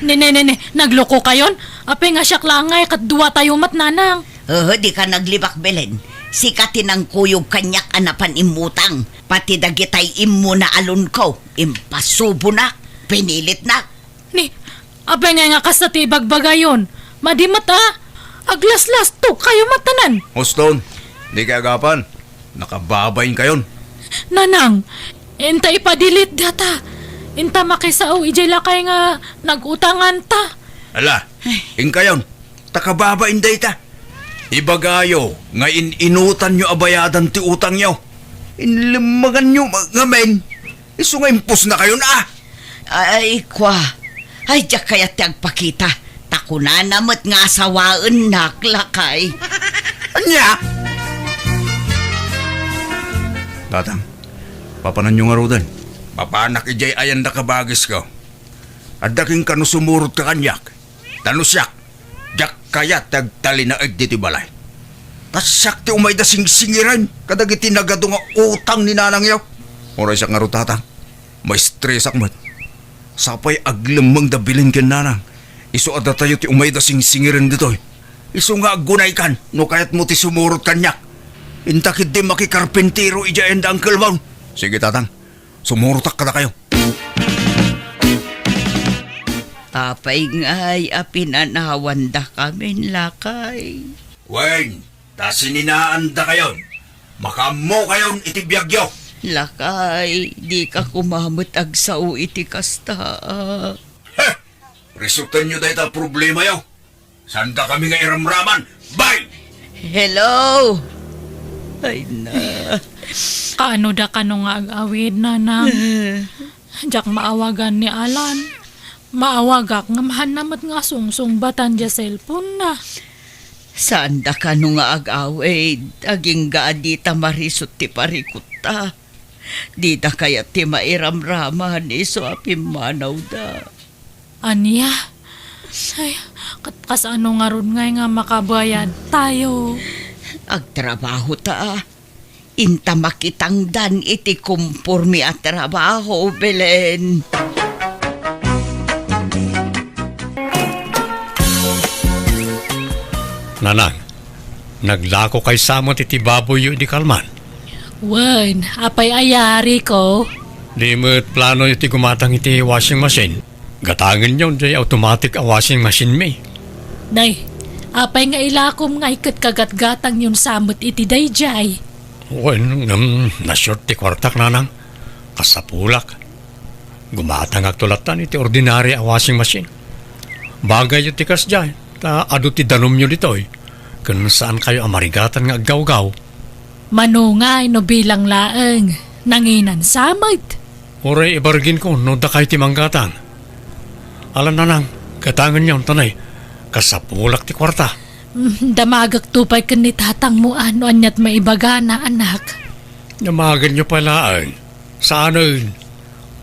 Ne, ne, ne, ne, naglokokayon? Apay nga siak la ngay ket duatayo met, nanang? Haa, dika naglibak, Belen. Sika ti nangkuyog kaniak a napan immutang. Pati dagitay immuna a loanko, impasubonak, pinilitnak. Ni, apay ngay nga kasta ti ibagbagayon? Madi met a, aglaslastokayo met tanan. Huston, dikay agapan. Nakababainkayon. Nanang, inta ipa-delete data. Inta makisao idiay lakay nga nagutanganta. Ala, inkayon, ta kababain dayta. Ibagayo nga in-inutanyo a bayadan ti utangyo. Inlemmeganyo ma-, ngamin. Isu nga impusnakayon a. Ay, kua. Ay, diak kayat ti agpakita. Ta kunana met nga asawaennak, lakay. Ania? Tatang, papananyo ngaruden? Mapanak idiay ayan da kabagisko. Adda kenka no sumurotka kaniak. Ta no siak, diak kayat ti agtalinaed ditoy balay. Ta siak ti umayda singsingiren kadagiti nagadu nga utang ni nanangyo. Uray siak ngarud, tatang, maistresak met. Sapay aglemmeng da Belen ken nanang. Isu a datayo ti umayda singsingiren ditoy. Isu nga aggunaykan no kayatmo ti sumurot kaniak. Inta ketdi makikarpintero idiay ayan da Uncle Mon. Sige, tatang. Sumurotak kadakayo. Apay ngay a pinanawandakamin, lakay? Wen, ta sininaandakayon. Makaammokayon iti biagyo. Lakay, dika koma met agsao iti kasta, a. Heh! Resutenyo dayta a problemayo. Saandakami nga iramraman. Bye! Hello! Ay na. Kaano da kano nga ag-awid, nanang? Eh. Diak maawagan ni Alan. Maawagak ngem haanna met nga sungsungbatan diay cellphone-na. Saanda kano nga ag-awid, agingga a dita marisut ti parikutta. Dida kayat ti mairamraman isu a pimmanawda. Ania? Ay, ket kasano ngarud ngay nga makabayadtayo? Agtrabahota. Inta makitangdan iti komporme a trabaho, Belen. Nanang, naglako kay sa met iti baboyyo idi kalman? Wen, apay a yariko? Di met planoyo ti gumatang iti washing machine? Gatangenyon diay automatic a washing machine-mi. Nay, apay nga ilakom ngay ket kagatgatangyon sa met iti daydiay? Wen, ngem na-short ti kuartak, nanang. Kasapulak. Gumatangakto lattan iti ordinary a washing machine. Bagayyo ti kasdiay, ta adu ti danumyo ditoy, ken saankayo a marigatan nga aggawgaw. Mano ngay no bilang laeng, nanginan sa met? Uray ibarginko no dakay ti manggatang. Ala, nanang, gatangenyon, ta nay, kasapulak ti kuarta. Mm, damagekto pay ken ni tatangmo a no aniat maibagana, anak. Damagenyo pay laeng. Saanen.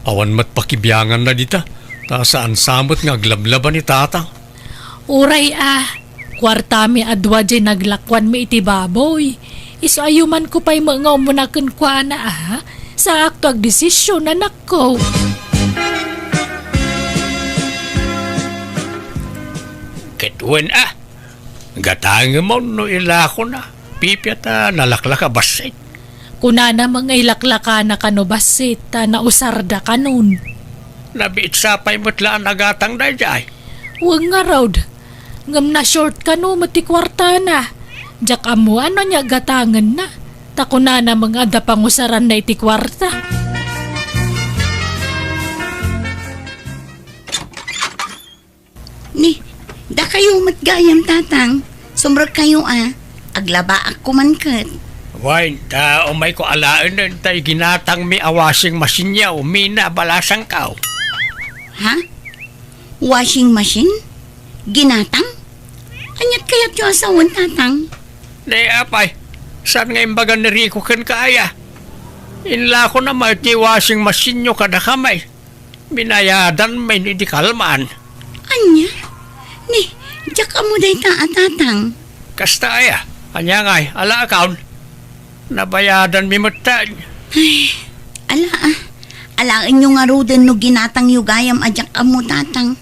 Awan met pakibianganna dita, ta saan sa met nga aglablaba ni tatang. Uray a, kuartami a dua diay naglakuanmi iti baboy. Isu a yumanko pay met nga umuna kenkuana a, saakto agdesisyon, anakko. Ket wen a, gatangem no ilakona, pipia ta nalaklaka bassit. Kunana met nga ilaklakana kano bassit ta nausarda kanon. Nabiit sa pay met la a nagatang daydiay. Wen ngarud, ngem na-short kano met ti kuartana. Diak ammo no ania gatangenna, ta kunana met nga adda pangusaranna iti kuarta. Ni, dakayo met gayam, tatang. Sumrekkayo a. Aglabaak koman ket. Wen, ta umayko alaenen tay ginatangmi a washing machine-yo, Mina, balasangko. Ha? Washing machine? Ginatang? Aniat kayatyo a sawen, Tatang? Nay, apay, saan nga imbaga ni Rico kenka aya? Inlakona met ti washing machine-yo kadakami. Binayadanmi ni idi kalman. Ania? Ni, diak ammo dayta a, Tatang. Kasta aya? Ania ngay, alaakaw? Nabayadanmi met ta. Ay, ala a. Alaenyo ngaruden no ginatangyo gayam a diak ammo, Tatang.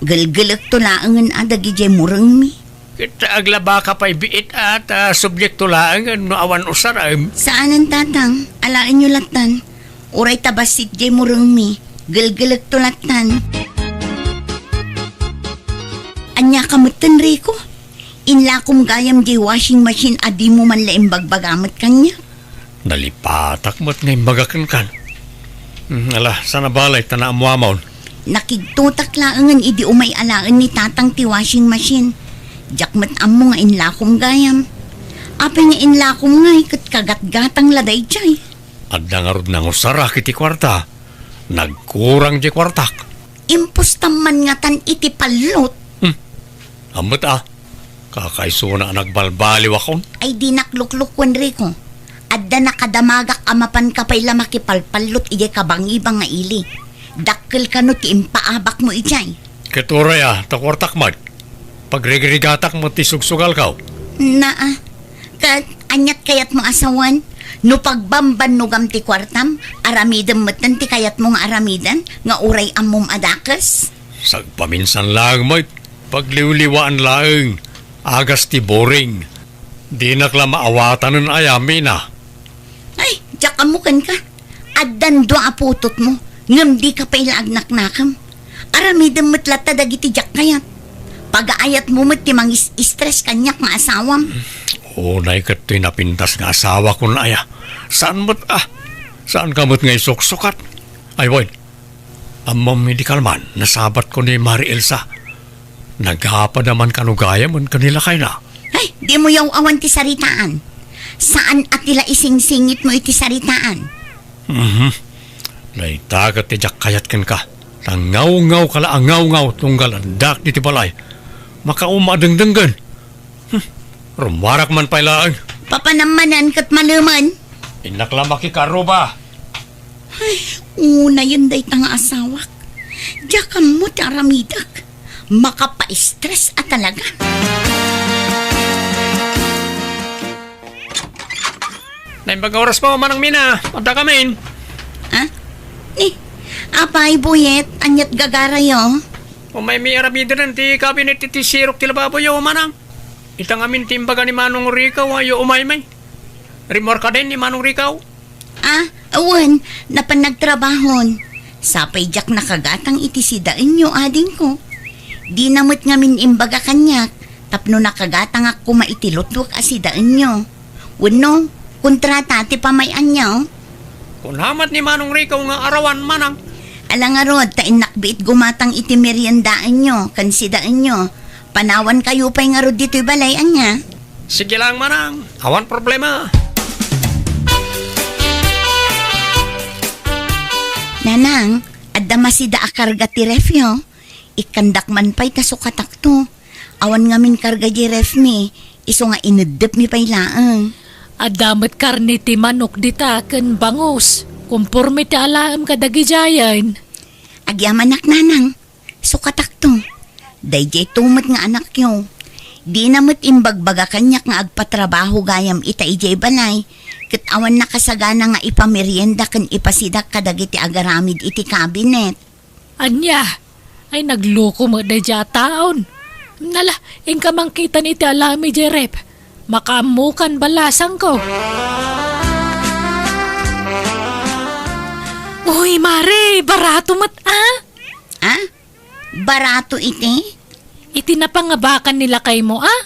Gelgelekto laengen a dagidiay murengmi. Ket aglabaka pay biit a ta subliekto laengen no awan usarem. Saanen, Tatang. Alaenyo lattan. Uray ta bassit diay murengmi, gelgelekto lattan. Ania ka metten, Rico? Inlakom gayam diay washing machine a dimo man la imbagbaga met kaniak. Nalipatak met nga imbaga kenkan. Hmm, ala, saan a balay ta naammoamon. Nakigtotak laengen idi umay alaen ni Tatang ti washing machine. Diak met ammo nga inlakom gayam. Apay nga inlakom ngay ket kagatgatang la daydiay? Adda ngarud nangusara iti kuarta. Nagkurang diay kuartak. Impostam man ngatan iti pallot. Hmm. Ammet a. Kakaisuna a nagbalbaliwakon. Ay, dinak luklukoen, Rico. Adda nakadamagak a mapanka pay la makipalpallot idiay kabangibang nga ili. Dakkel kano ti impaabakmo idiay. Ket uray a, ta kuartak met. Pagrigrigatak met ti sugsugalko. Naa. Ket aniat kayatmo a sawen? No pagbambannogam ti kuartam, aramidem metten ti kayatmo nga aramiden nga uray ammom a dakes? Sagpaminsan laeng met, pagliwliwaan laeng, agas ti boring. Dinak la maawatanen aya, Mina. Ay, diak ammo kenka. Addan dua a putotmo, ngem dika pay la agnaknakem. Aramidem met latta dagiti diak kayat. Pagaayatmo met ti mangis-stress kaniak nga asawam. Unay ket toy napintas nga asawakon aya. Saan met a? Saanka met nga isuksukat? Ay, wen, ammom idi kalman, nasabatko ni Mari Elsa. Nagapada man kano gayam ken ni lakayna. Ay, dimo yaw-awan ti saritaan. Saan a ti la isingsingitmo iti saritaan. Mhm. Dayta ket ti diak kayat kenka. Ta ngawngawka la a ngawngawka tunggal addak ditoy balay. Makauma a dengdenggen. Hmm. Rummuarak man pay laeng. Papanam manen ket malemen. Innak la makikaruba. Ay, unayen dayta nga asawak. Diak ammo ti aramidek. Makapa-stress a talaga. Naimbag nga oras po, Manang Mina. Adda kamin. Ah? Ni, apay, Buyet, aniat gagarayo? Umaymi aramiden ti kabinet iti sirok ti lababoyo, Manang. Ita ngamin ti imbaga ni Manong Rico, ayo umaymi. Rimmuarka din ni Manong Rico? Ah, wen, napan nagtrabahon. Sapay diak nakagatang iti sidaenyo, adingko. Dina met ngamin imbaga kaniak, tapno nakagatangak koma iti lutwek a sidaenyo. Wenno, kontrata ti pamay-anyo? Kuna met ni Manong Rico nga arawan, Manang. Ala ngarud, ta innak biit gumatang iti meriendaenyo, ken sidaenyo. Panawankayo pay ngarud ditoy balay, ania? Sige lang, Manang. Awan problema. Nanang, adda masida a karga ti refyo. Ikkandak man pay ta sukatakto. Awan ngamin karga di refmi, isu nga ineddepmi pay laeng. Adda met karne ti manok dita ken bangus. Komporme ti alaem kadagidiayen. Agyamanak, Nanang. Sukatakto. Daydiay to met nga anakyo. Dina met imbagbaga kaniak nga agpatrabaho gayam ita idiay balay, ket awan nakasagana nga ipamerienda ken ipasidak kadagiti agaramid iti kabinet. Ania? Ay, nagluko met daydiay a taon. Nala, inka mangkitan iti alaem idiay ref. Makaammokan balasangko. Uy, Mare, barato met, a? A? Barato iti? Iti napangabakan ni lakaymo, a?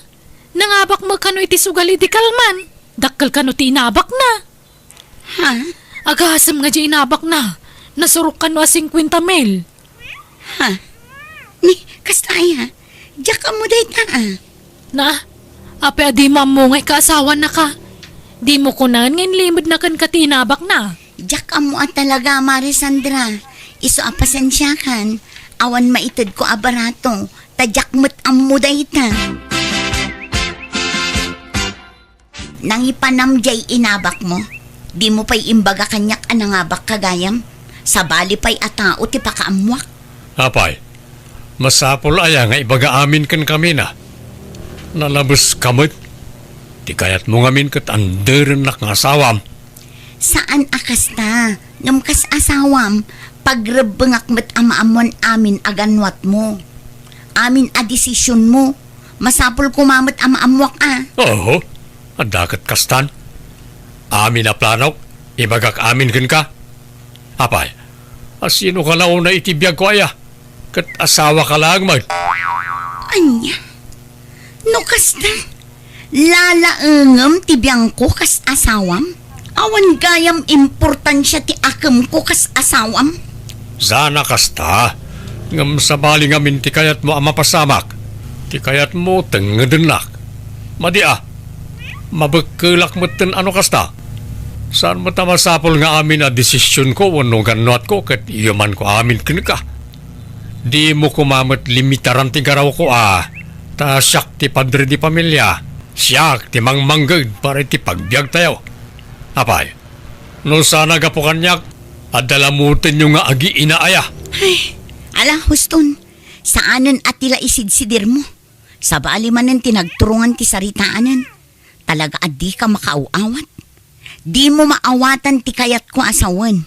Nangabak met kano iti sugal idi kalman. Dakkel kano ti inabakna. Ha? Agasem nga di inabakna. Nasurok kano a singkuenta mil. Ha? Ni, kasta aya? Diak ammo dayta, a? Na, apay a dimo ammo nga ikaasawanaka? Dimo kunaen nga inlimedna kenka ti inabakna. Diak ammo a talaga, Mare Sandra. Isu a pasensiakan, awan maitedko a barato, ta diak met ammo dayta. Nangipanam diay inabakmo? Dimo pay imbaga kaniak a nangabakka gayam? Sabali pay a tao ti pakaammuak. Apay, masapul aya nga ibaga amin kenkamina? Nalabeska met. Ti kayatmo ngamin ket anderennak nga asawam. Saan a kasta, ngem kas asawam, pagrebbengak met a maammoan amin a gannuatmo. Amin a desisionmo, masapul koma met a maammuak a. Oo, adda ket kastan. Amin a planok, ibagak amin kenka. Apay, a sinoka la unay iti biagko aya? Ket asawaka laeng met. Ania? No kasta, lalaengem ti biangko kas asawam? Awan gayam importansia ti akemko kas asawam? Saan a kasta, ngem sabali ngamin ti kayatmo a mapasamak. Ti kayatmo tengedennak. Madi a, mabekkelak metten a no kasta. Saan met a masapul nga amin a desisionko wenno gannuatko ket iyumanko amin kenka. Dimo koma met limitaran ti garawko a, ta siak ti padre di familia, siak ti mangmangged para iti pagbiagtayo. Apay, no saan a gapu kaniak, adda lamutenyo nga agiina aya. Ay, ala, huston, saanen a ti la isidsidirmo. Sabali manen ti nagturongan ti saritaanen. Talaga a dika makaaw-awat. Dimo maawatan ti kayatko a sawen.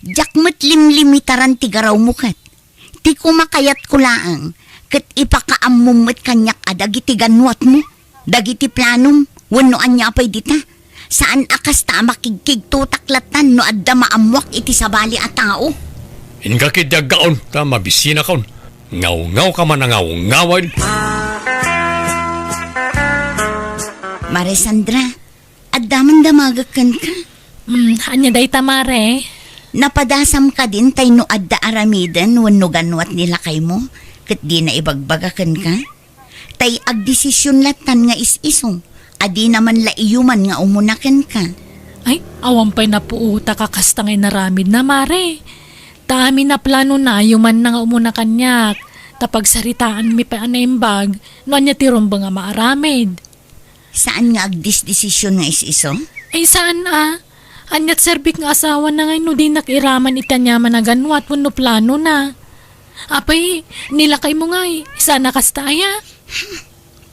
Diak met limlimitaran ti garawmo ket. Ti kumakayatko laeng, ket ipakaammom met kaniak a dagiti gannuatmo, dagiti planom, wenno ania pay dita. Saan a kasta a makigkigtotak lattan no adda maammuak iti sabali a tao. Inka ketdi aggaon, ta mabisinakon. Ngawngawka man a ngawngawen. Mare Sandra, adda man damagek kenka. Hmm, ania dayta, Mare? Napadasam kadin tay no adda aramiden wenno gannuat ni lakaymo, ket dina ibagbaga kenka? Tay agdesision lattan nga is-iso, a dina man la iyuman nga umuna kenka. Ay, awan pay napuotak a kasta nga inaramidna, Mare. Ta amin a planona, iyumanna nga umuna kaniak, ta pagsaritaanmi pay a naimbag no ania ti rumbeng a maaramid. Saan nga agdesdesision nga is-iso? Ay, saan a. Aniat serbik nga asawana ngay no dinak iraman iti aniaman a gannuat wenno planona. Apay, ni lakaymo ngay, saan a kasta aya?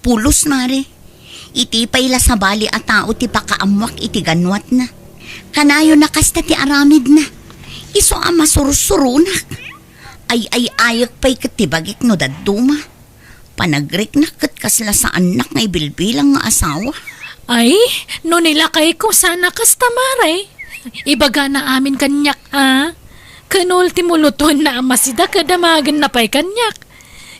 Pulos, Mare. Iti pay la sabali a tao ti pakaammuak iti gannuatna. Kanayon a kasta ti aramidna. Isu a masursuronak. Ay-ay-ayek pay ket ti bagik no dadduma. Panagriknak ket kasla saannak nga ibilbilang nga asawa. Ay, no ni lakayko saan a kasta, Mare. Ibagana amin kaniak, a. Ken ultimo, lutuenna a masida ket damagenna pay kaniak.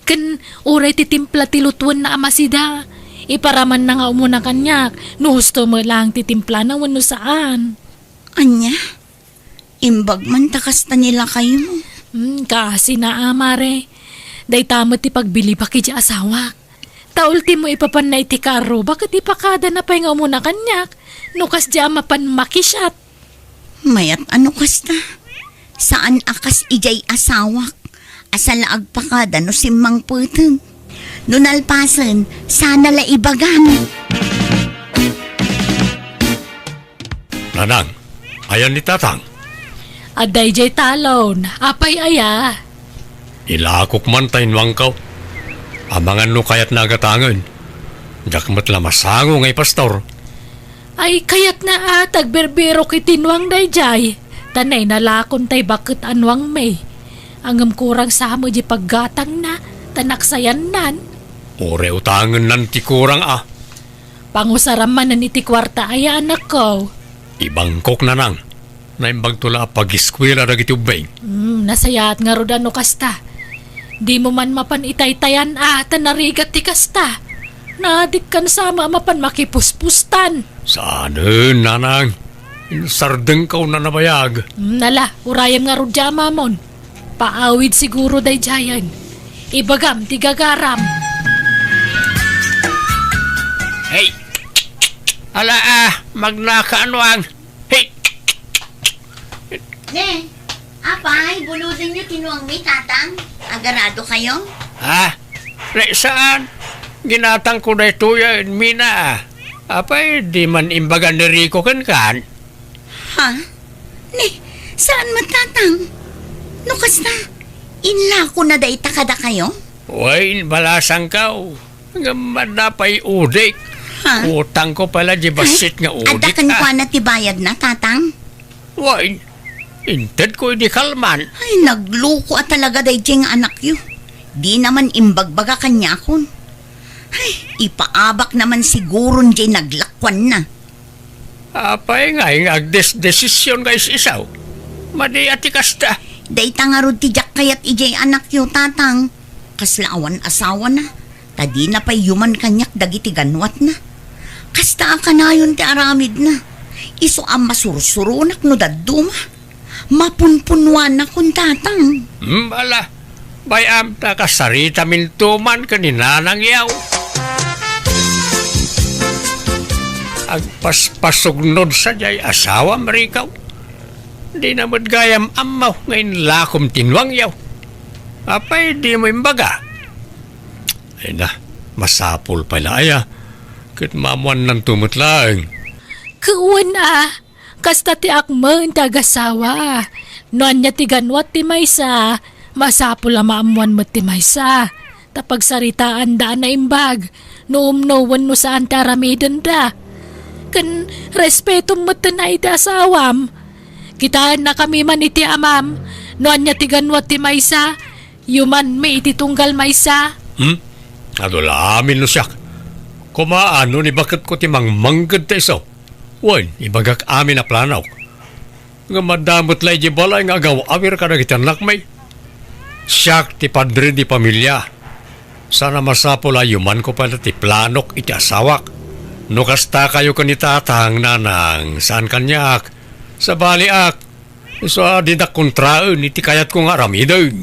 Ken uray ti timpla ti lutuenna a masida, iparamanna nga umuna kaniak, no husto met laeng ti timplana wenno saan. Ania? Imbag man ta kasta ni lakaymo. Hmm, kaasina a, Mare. Dayta met ti pagbilibak idiay asawak. Ta ultimo, ipapanna iti kaarruba ket ipakadana pay nga umuna kaniak, no kasdiay a mapan makisiat. Mayat a no kasta. Saan a kas idiay asawak. Asa la agpakada no simmangpeteng. No nalpasen, sana la ibagam. Nanang, ayan ni Tatang? Adda idiay talon. Apay aya? Ilakok man ta innuangko. Amangan no kayatna a gatangen. Diak met la masango nga ipastor. Ay, kayatna a ta agbirbirok iti nuang daydiay. Ta nainalakon tay baket a nuangmi. Ngem kurang sa met di paggatangna, ta naksayannan. Uray utangennan ti kurang a. Pangusaram manen iti kuarta aya, anakko. Ibangkok, Nanang. Naimbagto la a pagiskuela dagiti ubbing. Hmm, nasayaat ngarud a no kasta. Dimo man mapan itaytayan a ta narigat ti kasta. Nadikkan sa a mapan makipuspustan. Saanen, Nanang. Insardengko a nabayag. Hmm, ala, urayem ngarud diay amamon. Paawid siguro daydiayen. Ibagam ti gagaram. Hey! Ala, ah, magnaka a nuang. Hey! Ne, apay, buludenyo ti nuangmi, Tatang? Agarado kayo? Ha? Ne, saan? Ginatangko daytoy a, Mina, a. Apay, di man imbaga ni Rico kenkan? Ha? Ne, saan met, Tatang? No kasta, inlakona dayta kadakayo? Wen, balasangko. Ngem adda pay udik. Ha? Utangko pay la di bassit nga udik, adda kenkuana ti bayadna, Tatang? Wen, intedko idi kalman. Ay, nagluko a talaga daydiay nga anakyo. Dina man imbagbaga kaniakon. Ay, ipaabakna man siguron diay naglakuanna. Apay ngay nga agdesdesision nga is-isaw? Madi a ti kasta. Dayta ngarud ti diak kayat idiay anakyo, Tatang. Kasla awan asawana, ta dina pay yuman kaniak dagiti ganuatna. Kasta a kanayon ti aramidna. Isu a masursuronak no dadduma. Mapunpunuanakon, Tatang. Hmm, ala, bay-am ta kasaritaminto man ken ni nanangyo. Agpaspasugnod sadiay asawam, Rico. Dina met gayam ammo nga inlakom ti nuangyo. Apay dimo imbaga? Ay na, masapul pay la aya. Ket maammuannanto met laeng. Ket wen a, kasta ti akmen ti agasawa. No ania ti ganuat ti maysa, masapul a maammuan met ti maysa. Ta pagsaritaanda a naimbag, no umno wenno saan ti aramidenda. Ken respetom metten a iti asawam. Kitaennakami man iti amam, no ania ti ganuat ti maysa, yumanmi iti tunggal maysa. Hmm? Adu la amin no siak. Koma, no ni baketko ti mangmangged ta isu. Wen, ibagak amin a planok. Ngem adda met la idiay balay nga agaw-awir kadagiti annakmi. Siak ti padre di pamilia. Saan a masapul a yumanko pay la ti planok iti asawak. No kasta kayo ken ni Tatang, Nanang, saan kaniak. Sabaliak, isu a dinak kontraen iti kayatko nga aramiden.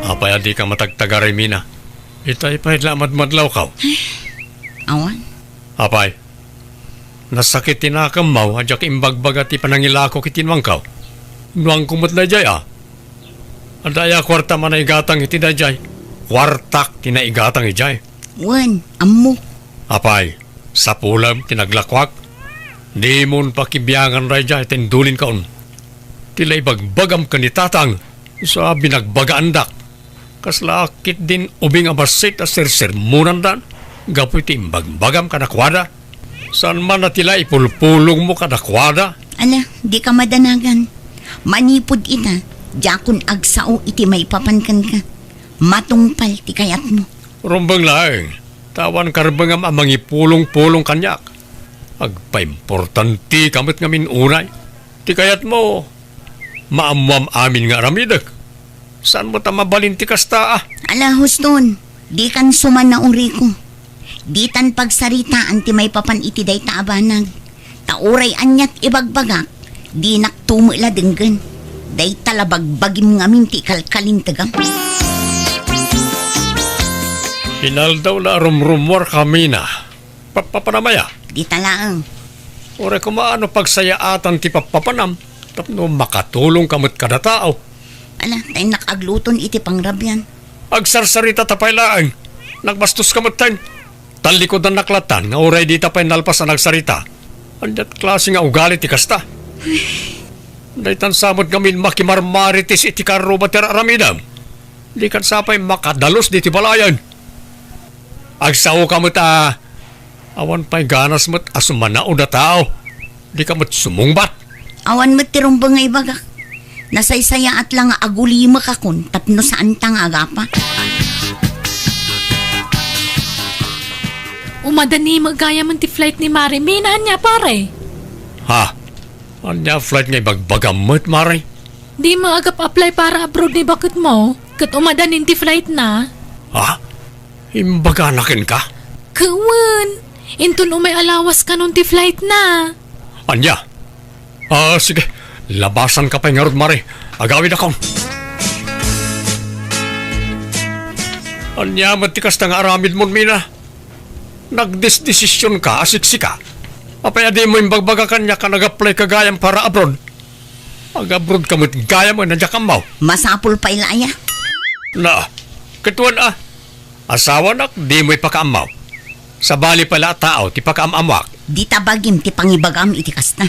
Apay a dika matagtagaray, Mina? Itay pay la madmadlawko. Awan. Apay, nasakit ti nakemmo a diak imbagbaga ti panangilako iti nuangko. Nuangko met daydiay a. Adda aya kuarta a naigatang iti daydiay? Kuartak ti naigatang idiay. Wen, ammok. Apay, sapulem ti naglakuak? Dimon pakibiangan daydiay ta indulinkaon. Ti la ibagbagam ken ni Tatang, isu a binagbagaandak. Kasla ketdin ubing a bassit a sersermonandan gapu iti imbagbagam kadakuada. Saan man a ti la ipulpulongmo kadakuada? Ala, dika madanagan. Manipud ita, diakon agsao iti maipapan kenka. Matungpal ti kayatmo. Rumbeng laeng, ta awan karbengam a mangipulongpulong kaniak. Agpaimportanteka met ngamin unay. Ti kayatmo, maammuam amin nga aramidek. Saan met a mabalin ti kasta a? Ala, huston, dikan sumannao, Rico. Ditan pagsaritaan ti maipapan iti dayta a banag. Ta uray ania ti ibagbagak, dinakto met la denggen. Dayta la bagbagim ngamin ti ikalkalintegam. Inaldaw la a rumrummuarkami na. Pappapanam aya? Dita laeng. Uray koma no pagsayaatan ti pappapanam tapno makatulongka met kada tao. Ala, ta innak agluton iti pangrabian. Agsarsarita ta pay laeng. Nagbastoska metten. Tallikudannak lattan nga uray dita pay nalpas a nagsarita. Ania ti klase nga ugali ti kasta? Daytan sa met ngamin makimarmarites iti karruba ti ar-aramidem. Dikan sa pay makadalus diti balayen. Agsaoka met a awan pay ganas met a sumannao a tao. Dika met sumungbat. Awan met ti rumbeng nga ibagak. Nasaysayaat la nga agulimekakon tapno saanta nga agapa. Umadani met gayamen ti flight ni Mare. Mina, ania, pare? Ha? Ania flight nga ibagbagam met, Mare? Dimo agap-apply para abroad ni baketmo, ket umadanin ti flight na. Ha? Imbagana kenka? Ket wen, inton umay a lawas kanon ti flight na. Ania? Ah, sige. Labasanka pay ngarud, Mare. Agawidakon. Ania met ti kasta nga aramidmon, Mina? Nagdesdesisionka a siksika. Apay a dimo imbagbaga kaniak a nag-apply ka gayam para abroad? Ag-abroad ka met gayam a diak ammo. Masapul pay la aya. Na, ket wen a, asawanak, dimo ipakaammo. Sabali pay la a tao ti pakaam-ammoak. Dita bagim ti pangibagam iti kasta.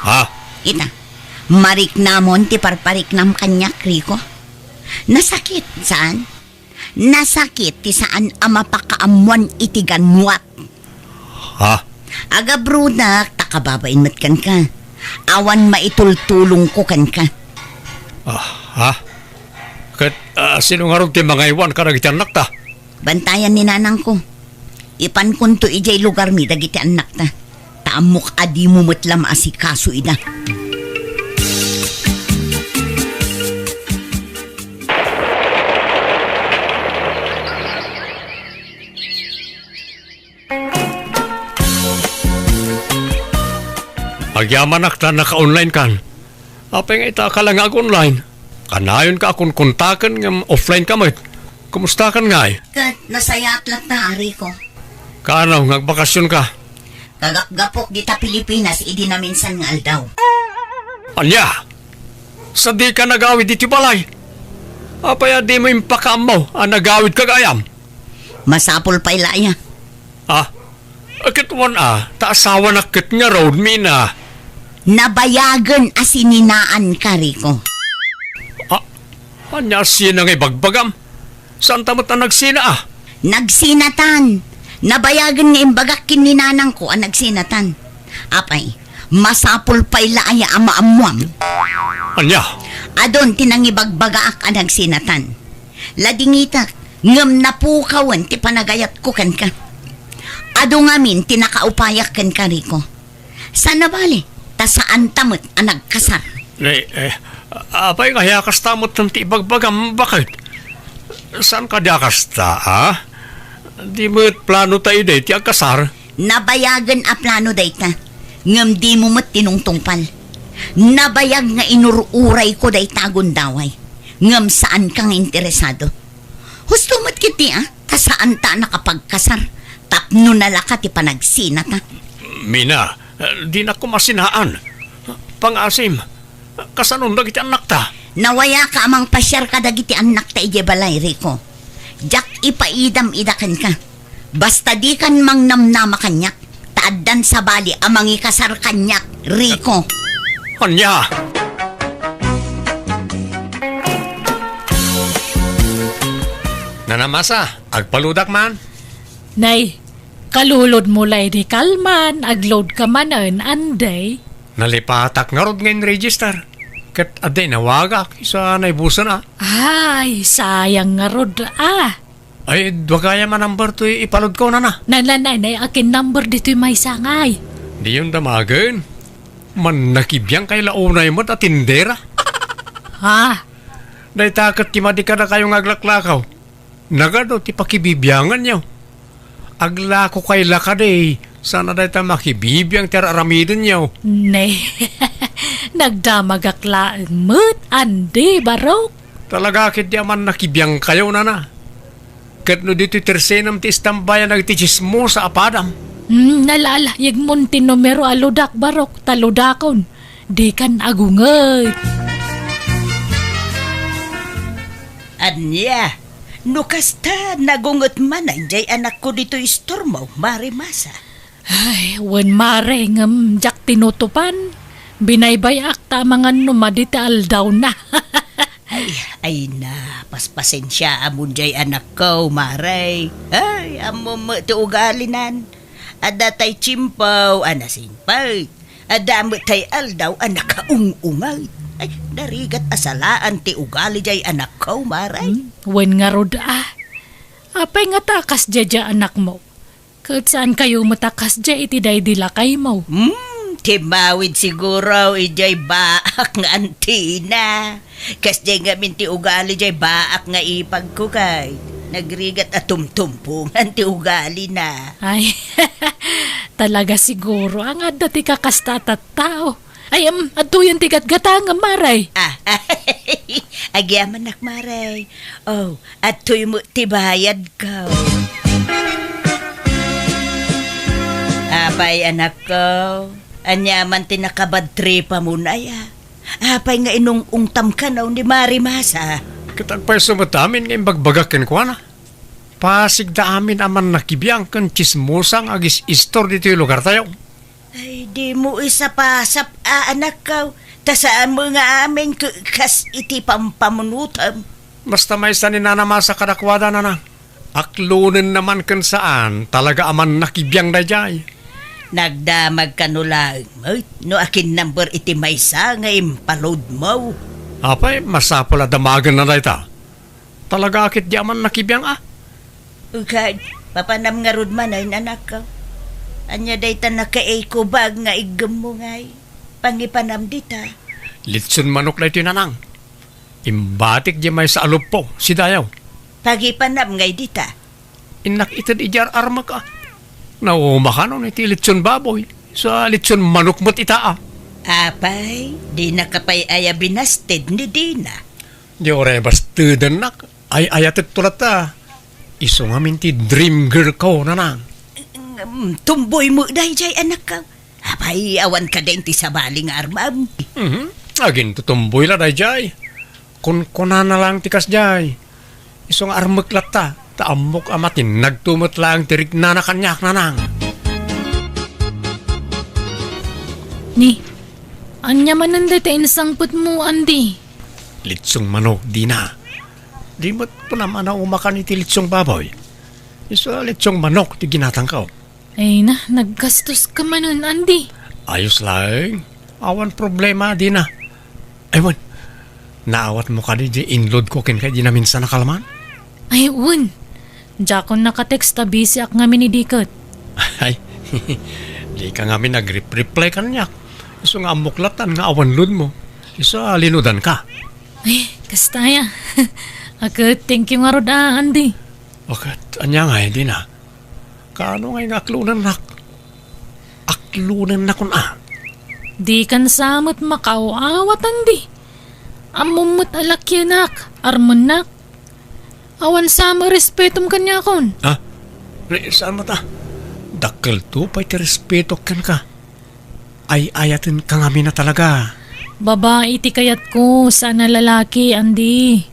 Ha? Ita, mariknamon ti parpariknam kaniak, Rico. Nasakit, saan? Nasakit ti saan a mapakaammoan iti ganwat. Ha? Agabrodak ta kababain met kenka. Awan maitultulongko kenka. Ah, ha? Ket, ah, sino ngarud ti mangaywan kadagiti annakta? Bantayan ni nanangko. Ipankonto idiay lugarmi dagiti annakta. Ta ammok a dimo met la maasikaso ida. Agyamanak ta naka-online kan. Apay nga ita ka la nga ag-online? Kanayonka a konkontaken ngem offline ka met. Kumusta kan ngay? Ket nasayaat latta, Rico. Kaano nga agbakasyon ka? Kagapgapok dita Pilipinas idi naminsan nga aldaw. Ania? Sadika nagawid iti balay? Apay a dimo impakaammo a nagawid ka gayam? Masapul pay la aya. Ah, ket wen a, ta asawanak ket ngarud, Mina. Nabayagen a sininaanka, Rico. Ah, ania a sina nga ibagbagam? Saanta met a nagsina a? Nagsinatan. Nabayagen nga imbagak ken ni nanangko a nagsinatan. Apay, masapul pay la aya a maammuam? Ania? Adun ti nangibagbagaak a nagsinatan. Ladingitak, ngem napukawen ti panagayatko kenka. Adu ngamin ti nakaupayak kenka, Rico. Saan a bale, ta saanta met a nagkasar. Eh, eh, apay nga aya kasta met ti ibagbagam, baket? Saan kadi a kasta, a? Di met plano ta idi ti agkasar? Nabayagen a plano dayta, ngem dimo met tinungtungpal. Nabayag nga inur-urayko dayta a gundaway, ngem saanka nga interesado. Husto met ketdi a, ta saanta a nakapagkasar, tapno nalaka ti panagsinata. Mina, dinak koma sinaan. Pangaasim, kasanon dagiti annakta? Nawayaka a mangpasiar kadagiti annakta idiay balay, Rico. Diak ipaidam ida kenka. Basta dikan mangnamnama kaniak, ta addan sabali a mangikasar kaniak, Rico. Ania? Nanamasa, agpaludak man? Nay, kalulodmo lay di kalman, agload ka manen, anday? Nalipatak ngarud nga in-register. Ket adda inawagak, isu a naibusen a. Ay, sayang ngarud a. Ay, dua gayam a number toy ipalodko, nana. Nananay, nay, akin number ditoy maysa ngay. Diyon damagen. Mannakibiang kay la unay met a tindera. Ha? Dayta ket ti madi kadakayo nga aglaklakaw. Nagadu ti pakibibianganyo. Aglako kay la kadi, sana dayta makibibiang ti ar-aramidenyo. Ne, nagdamagak laeng met, andi, barok. Talaga ketdi a mannakibiangkayo, nana. Ket no ditoy tersenam ti istambayan dagiti chismosa a padam. Hmm, nalala, yegmon ti numero a ludak, barok, ta ludakon. Dikan agunget. Ania? No kasta, nagunget man jay anakko ditoy istormo, Mare Masa. Ay, wen, Mare, ngem diak tinutupan. Binaybay-ak ta amangan no madi ti aldawna. Ay, ay na, paspasensiaam jay anakko, Mare. Ay, ammom met ti ugalinan. Adda tay tiempo a nasingpet. Adda met tay aldaw a nakaung-ungay. Ay, narigat a salaan ti ugali jay anakko, Mare. Hmm? Wen ngarud a. Apay ngata a kasdiay anakmo? Ket saankayo met a kasdiay iti daydi lakaymo? Hmm, timmawid siguro idiay baak nga antina. Kasdiay ngamin ti ugali jay baak nga ipagko kay nagrigat a tumtumpongan ti ugalina. Ay, talaga siguro nga adda ti kakasta a tattao. Ay, em, adtoyen ti gatgatangem, Mare. Ah, agyamanak, Mare. Oh, adtoy met ti bayadko. Pay, anakko, ania man ti nakabadtripamon aya? Apay nga inung-ungtam kano ni Mari Masa? Ket agpayso met amin nga imbagbagak kenkuana. Pasigda amin a mannakibiang ken tsismosa nga agis-istor ditoy lugartayo. Ay, dimo isapasap a, anakko, ta saan met nga amin ke-, kas iti pampamunotem. Basta maysa ni Nana Masa kadakuada, Nanang. Aklonenna man ken saan, talaga a mannakibiang daydiay. Nagdamag kano laeng met no akinnumber iti maysa nga impalodmo. Apay, masapul a damagenna dayta. Talaga a ketdi a mannakibiang a. Ugad, papanam ngarud manen, anakko. Ania dayta nakaikubag nga iggemmo ngay? Pangipanam dita. Litson manok daytoy, Nanang. Imbatik di maysa a luppo, sidayo. Pagipanam ngay dita. Innak ited idiay ar-armek a. Nauma kano iti litson baboy. Sa litson manok met ita a. Apay, dinaka pay aya binasted ni Dina? Di uray bastedennak. Ay-ayatek to latta. Isu ngamin ti dream girl ko, Nanang. Ngem tomboy met daydiay, anakko. Apay, awan kadi ti sabali nga armam? Mhm. Agintotomboy la daydiay. Kunkunana laeng ti kasdiay. Isu nga armek latta, ta ammok a matinnagto met laeng ti riknana kaniak, Nanang. Ni, ania manen dayta insangpetmo, Andy? Litsong manok, Dina. Di met kunam a naumakan iti litsong baboy. Isu a litsong manok ti ginatangko. Ay na, naggastos ka manen, Andy. Ayos laeng. Awan problema, Dina. Ay, wen. Naawatmo kadi di inload ko kenka idi naminsan a kalman? Ay, wen. Diakon nakatext ta busy ak ngamin idi ket. Ay, di ka ngamin nag-rep-reply kaniak. Isu nga ammok latta nga awan load mo. Isu a linudan ka. Ay, kasta aya. Aket, thank you ngarud a, Andy. Aket, ania ngay, Dina? Kaano ngay nga aklonennak? Aklonennakon a. Dikan sa met makaaw-awat, Andy. Ammom met a lakienak, armennak. Awan sa met respetom kaniakon. Ha? Re-, saan met a? Dakkelto pay ti respetok kenka. Ay-ayatenka ngamin a talaga. Babai ti kayatko, saan a lalaki, Andy.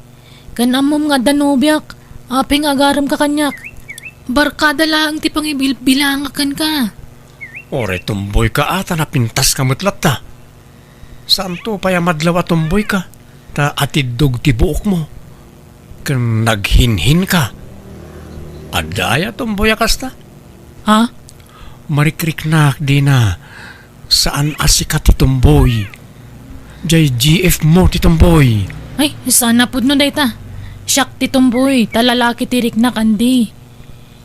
Ken ammom nga adda nobiak, apay nga agaremka kaniak? Barkada laeng ti pangibilbilangak kenka. Uray tomboyka a ta napintaska met latta. Saanto pay a madlaw a tomboyka, ta atiddog ti buokmo. Ken naghinhinka. Adda aya tomboy a kasta? Ha? Marikriknak, Dina. Saan a sika ti tomboy. Jay G F mo ti tomboy. Ay, saan a pudno dayta. Siak ti tomboy, ta lalaki ti riknak, Andy.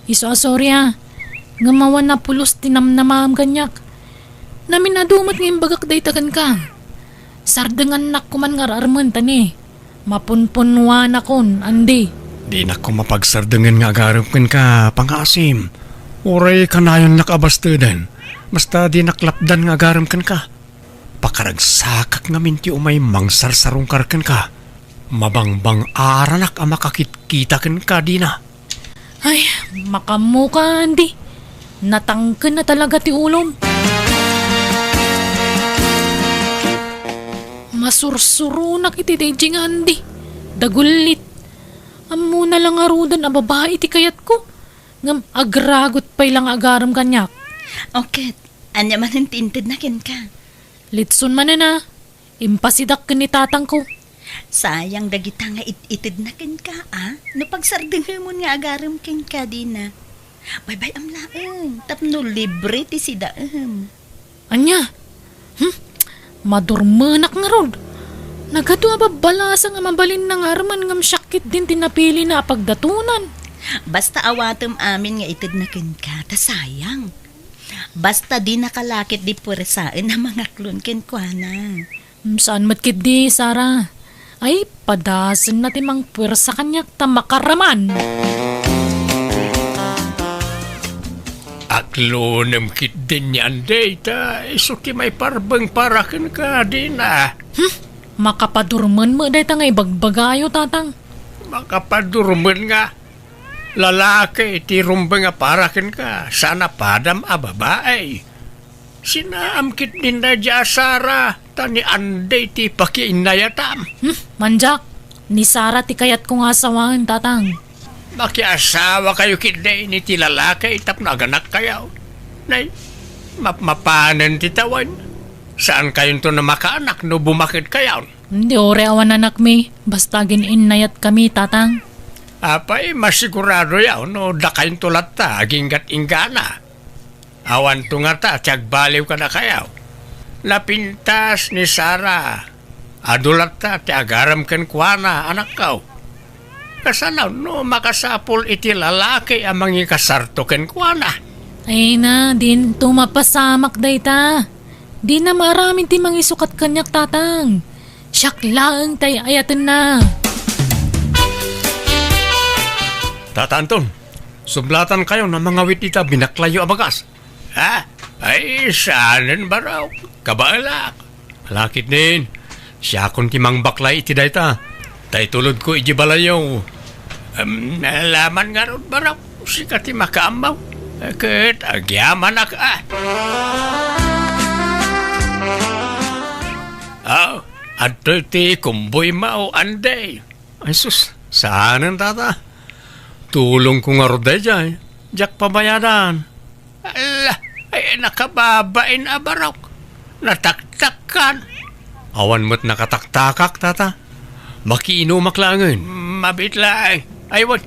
Isu a sorry a. Ngem awan a pulos ti namnamaem kaniak. Namin-adu met nga imbagak dayta kenka. Sardengannak koman nga ar-armen ta ni. Mapunpunnuanakon, Andy. Dinak koma pagsardengen nga agarem kenka, pangngaasim. Uray kanayonnak a basteden, basta dinak lapdan nga agarem kenka. Pakaragsakak ngamin ti umay mangsarsarungkar kenka. Mabangbang-aranak a makakitkita kenka, Dina. Ay, makaammoka, Andy. Natangken na talaga ti ulom. Masursuronak iti daydi nga Andy. Dagullit. Ammona la ngaruden a babai ti kayatko. Ngem agragot pay la nga agarem kaniak. O ket, ania manen ti intedna kenka? Litson manen a. Impasidak ken ni tatangko. Sayang dagita nga it-itedna kenka, a? No pagsardengemon nga agarem kenka, Dina. Baybay-am laeng, tapno libre ti sidaem. Ania? Hmm? Madurmenak ngarud. Nagadu a babbalasang a mabalinna nga armen ngem siak ketdin ti napilina a pagdatonan. Basta awatem amin nga itedna kenka, ta sayang. Basta dinaka la ketdi puersaen a mangaklon kenkuana. Mm, saan met ketdi, Sara? Ay, padasenna ti mangpuersa kaniak ta makaraman. Aklonem ketdin ni Andy, ta isu ti maiparbeng para kenka, Dina. Hmm? Makapadurmen met dayta nga ibagbagayo, Tatang. Makapadurmen nga. Lalaki ti rumbeng a para kenka, saan a padam a babai. Sinaam ketdin daydiay a Sara, ta ni Andy ti pakiinnayatam. Hmm, mandiak. Ni Sara ti kayatko nga asawaen, Tatang. Makiasawakayo ketdi iti lalaki tapno aganakkayo. Nay, mapmapanen ti tawen. Saankayonto a makaanak no bumaketkayon. Di uray awan anakmi, basta agin-innayatkami, Tatang. Apay, masiguradoyo no dakayonto latta aginggat inggana. Awanto ngata ti agbaliw kadakayo. Napintas ni Sara. Adu latta ti agaram kenkuana, anakko. Kasano no makasapul iti lalaki a mangikasarto kenkuana? Ay na, dinto mapasamak dayta. Dina maaramid ti mangisukat kaniak, Tatang. Siak laeng ti ay-ayatenna. Tata Anton, sublatankayo a mangawit ita binaklayyo a bagas. Ha? Ay, saanen, Barok. Kabaelak. Ala ketdin, siakon ti mangbaklay iti dayta. Ta itulodko iti balayyo. Em, laman ngarud, Barok. Sika ti makaammo. Ket agyamanak, a. Ah, adtoy ti kumboymo, Andy. Ay sus, saanen, Tata. Tulongko ngarud daydiay. Diak pabayadan. Ala, ay, nakababain a, Barok. Nataktakkan. Awan met nakataktakak, Tata. Makiinumak laengen. Mabiit laeng. Ay, wen,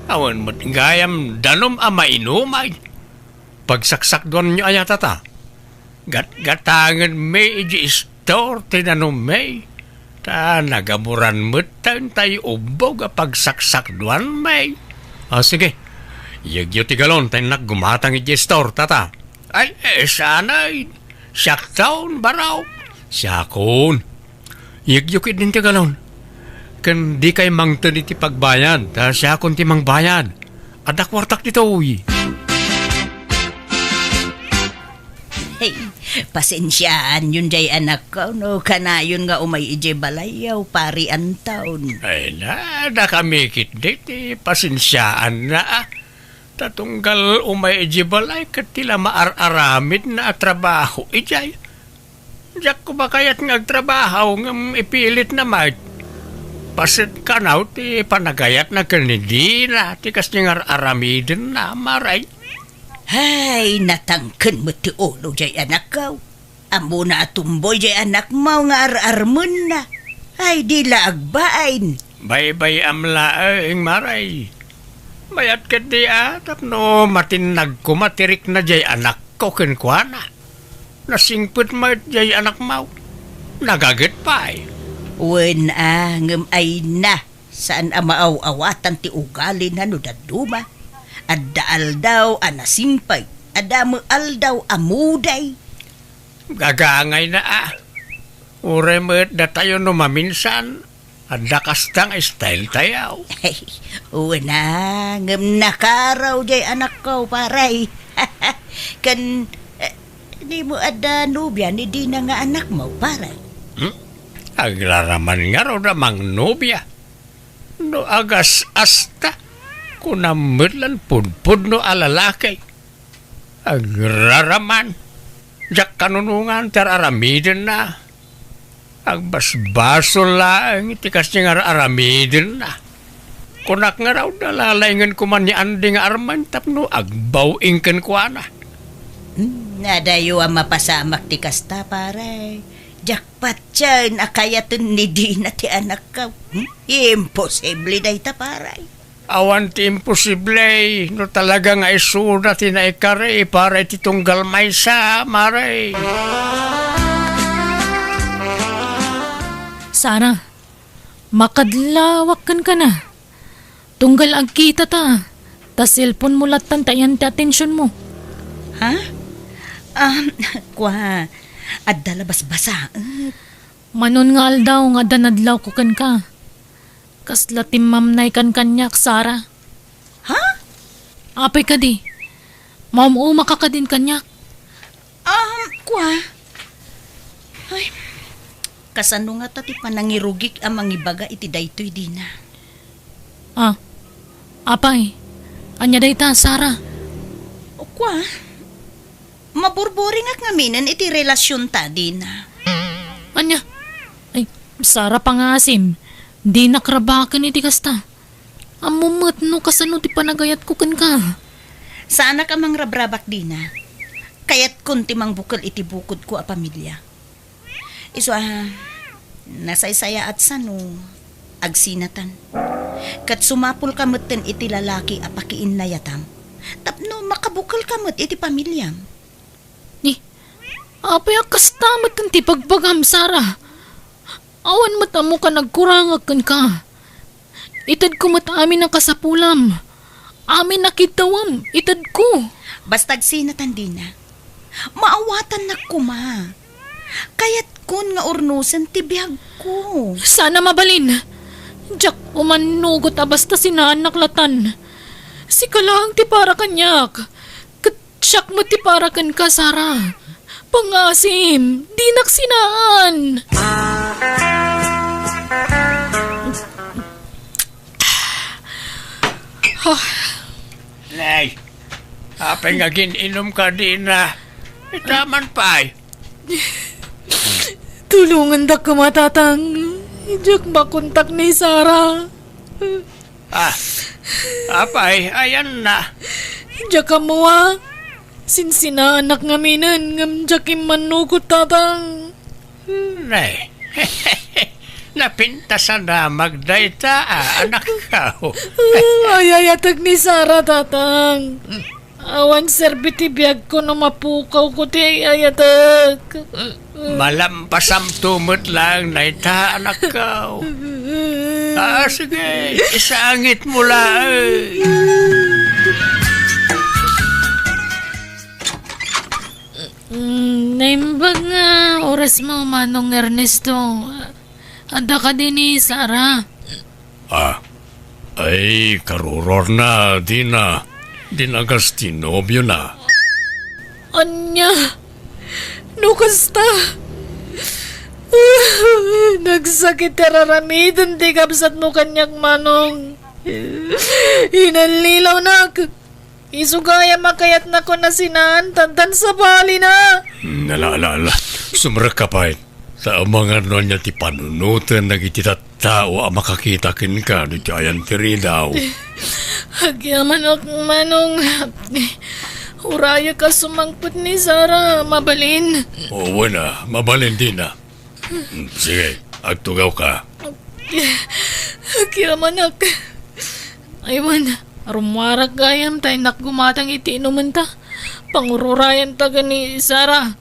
awan met gayam danom a mainumay. Pagsaksakduanyo aya, Tata? Gatgatangenmi iti istor ti danummi. Ta nagaburan metten tay ubbog a pagsaksakduanmi. Ah, sige. Iyegyo ti galon ta innak gumatang iti istor, Tata. Ay, eh, saanen. Siakton, Barok. Siakon. Iyegyo ketdin ti galon. Ken dikay mangted iti pagbayad, ta siakon ti mangbayad. Adda kuartak ditoy. Hey, pasensiaanyon jay anakko no kanayon nga umay idiay balayyo, Pari Anton. Ay na, dakami ketdi ti pasensiaanna, a. Ta tunggal umay idiay balay ket ti la maar-aramidna a trabaho idiay. Diak koma kayat nga agtrabaho ngem ipilitna met. Paset kano ti panagayatna ken ni Dina ti kasdiay nga ar-aramidenna, Mare. Hay, natangken met ti ulo jay anakko. Ammona a tumboy jay anakmo nga ar-armenna. Ay, di la agbain. Baybay-am laeng, Mare. Mayat ketdi a tapno matinnag koma ti rikna jay anakko kenkuana. Nasingpet met jay anakmo. Nagaget pay. Wen a, ngem ay na, saan a maaw-awatan ti ugalina no dadduma. Adda aldaw a nasingpet, adda met aldaw a muday. Gagangayna a. Uray met datayo no maminsan, adda kasta nga style tayo. Ay, wen a, ngem nakaraw jay anakko, Pare. Ken, eh, dimo adda nobia ni Dina nga anakmo, Pare? Hmm? Agraraman ngarud a mangnobia. No agas-asta, kunam met lan pudpudno a lalaki. Agraraman. Diak kanunongan ti ar-aramidenna. Agbasbasol laeng iti kasdiay nga ar-aramidenna. Kunak ngarud a lalaingen koma ni Andy nga armen tapno agbaw-ing kenkuana. Hmm, adayo a mapasamak ti kasta, Pare. Diak patien a kayaten ni Dina ti anakko. Hmm? Imposible dayta, Pare. Awan ti imposible no talaga nga isuda ti naikari para iti tunggal maysa, Mare. Sara, makadlawak kenka. Tunggal agkita ta, ta cellphone mo lattan ti ayan ti atensiyon mo. Ha? Ah, kua, adda la basbasaek. Manon nga aldaw nga adda nadlawko kenka. Kasla timmamnaykan kaniak, Sara. Ha? Apay kadi? Maum-umaka kadin kaniak? Um, kua. Ay, kasano ngata ti panangirugik a mangibaga iti daytoy, Dina? Ah, apay, ania dayta, Sara? O, kua. Maburburingak ngaminen iti relasionta, Dina. Ania? Ay, Sara, pangaasim, dinak rabaken iti kasta. Ammom met no kasano ti panagayatko kenka. Saanak a mangrabrabak, Dina. Kayatkon ti mangbukel iti bukodko a pamilia. Isu a, nasaysayaat sano agsinatan. Ket sumapulka metten iti lalaki a pakiinnayatam tapno makabukelka met iti pamiliam. Ni, apay a kasta met ti bagbagam, Sara? Awan met ammoka nagkurangak kenka. Itedko met amin a kasapulam. Amin a kiddawam, itedko. Basta agsinatan, Dina. Maawatannak koma. Kayatkon nga urnosen ti biagko. Sana mabalin. Diak umannugot a basta sinaannak latan. Sika laeng ti para kaniak. Ket siak met ti para kenka, Sara. Pangaasim, dinak sinaan. Ah. Nay, apay nga agin-inumka, Dina? Itaman pay. Tulongandak koma, Tatang. Diak makontak ni Sara. Ah, apay, ayanna. Diak ammo a. Sinsinaannak ngaminen ngem diak immannugot, Tatang. Ne. Napintasan a magdayta, a, anakko. Ay-ayatek ni Sara, Tatang. Awan serbi ti biagko no mapukawko ti ay-ayatek. Malampasamto met laeng dayta, anakko. Ah, sige, isangitmo laeng. Mm, naimbag nga orasmo, Manong Ernesto. Adda kadi ni Sara? Ah, ay, karuruarna, Dina. Dinagas ti nobiona. Ania? No kasta? Nagsakit ti ar-aramiden ti kabsatmo kaniak, Manong. Inallilawnak. Isu gayam a kayatnakon a sinaan, tan, tan sabalina. Hmm, ala, ala, ala. Sumrekka pay. Ta amangan no ania ti panunoten dagiti tattao a makakita kenka no ti ayan ti ridaw. Agyamanak, Manong. Urayek a sumangpet ni Sara, mabalin. Oo na, mabalin, Dina. Sige, agtugawka. Agyamanak. Ay wen, rummuarak gayam ta innak gumatang iti inumenta. Pangururayanta ken ni Sara.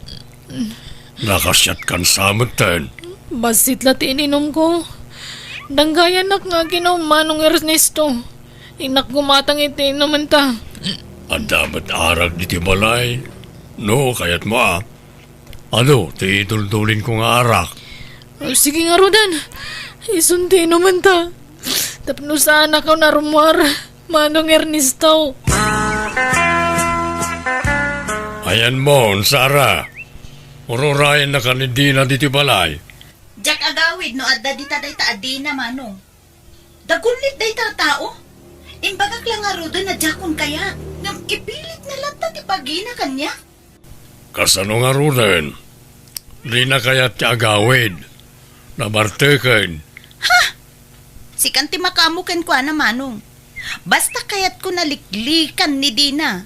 Nakasiatkan sa metten. Bassit la ti ininumko. Danggayannak nga aginom, Manong Ernesto. Innak gumatang iti inumenta. Adda met arak ditoy balay. No, kayatmo a. Adu ti iduldulinko nga arak. Sige ngaruden, isun ti inumenta. Tapno saanakon a rummuar, Manong Ernesto. Ayanmo, Sara. Ururayennaka ni Dina ditoy balay. Diak agawid no adda dita dayta a Dina, Manong. Dagulit dayta a tao. Imbagak la ngaruden a diakon kayat, ngem ipilitna latta ti pagina kaniak. Kasano ngaruden? Dina kayat ti agawid. Nabarteken. Ha? Sikan ti makaammo kenkuana, Manong. Basta kayatko naliklikan ni Dina.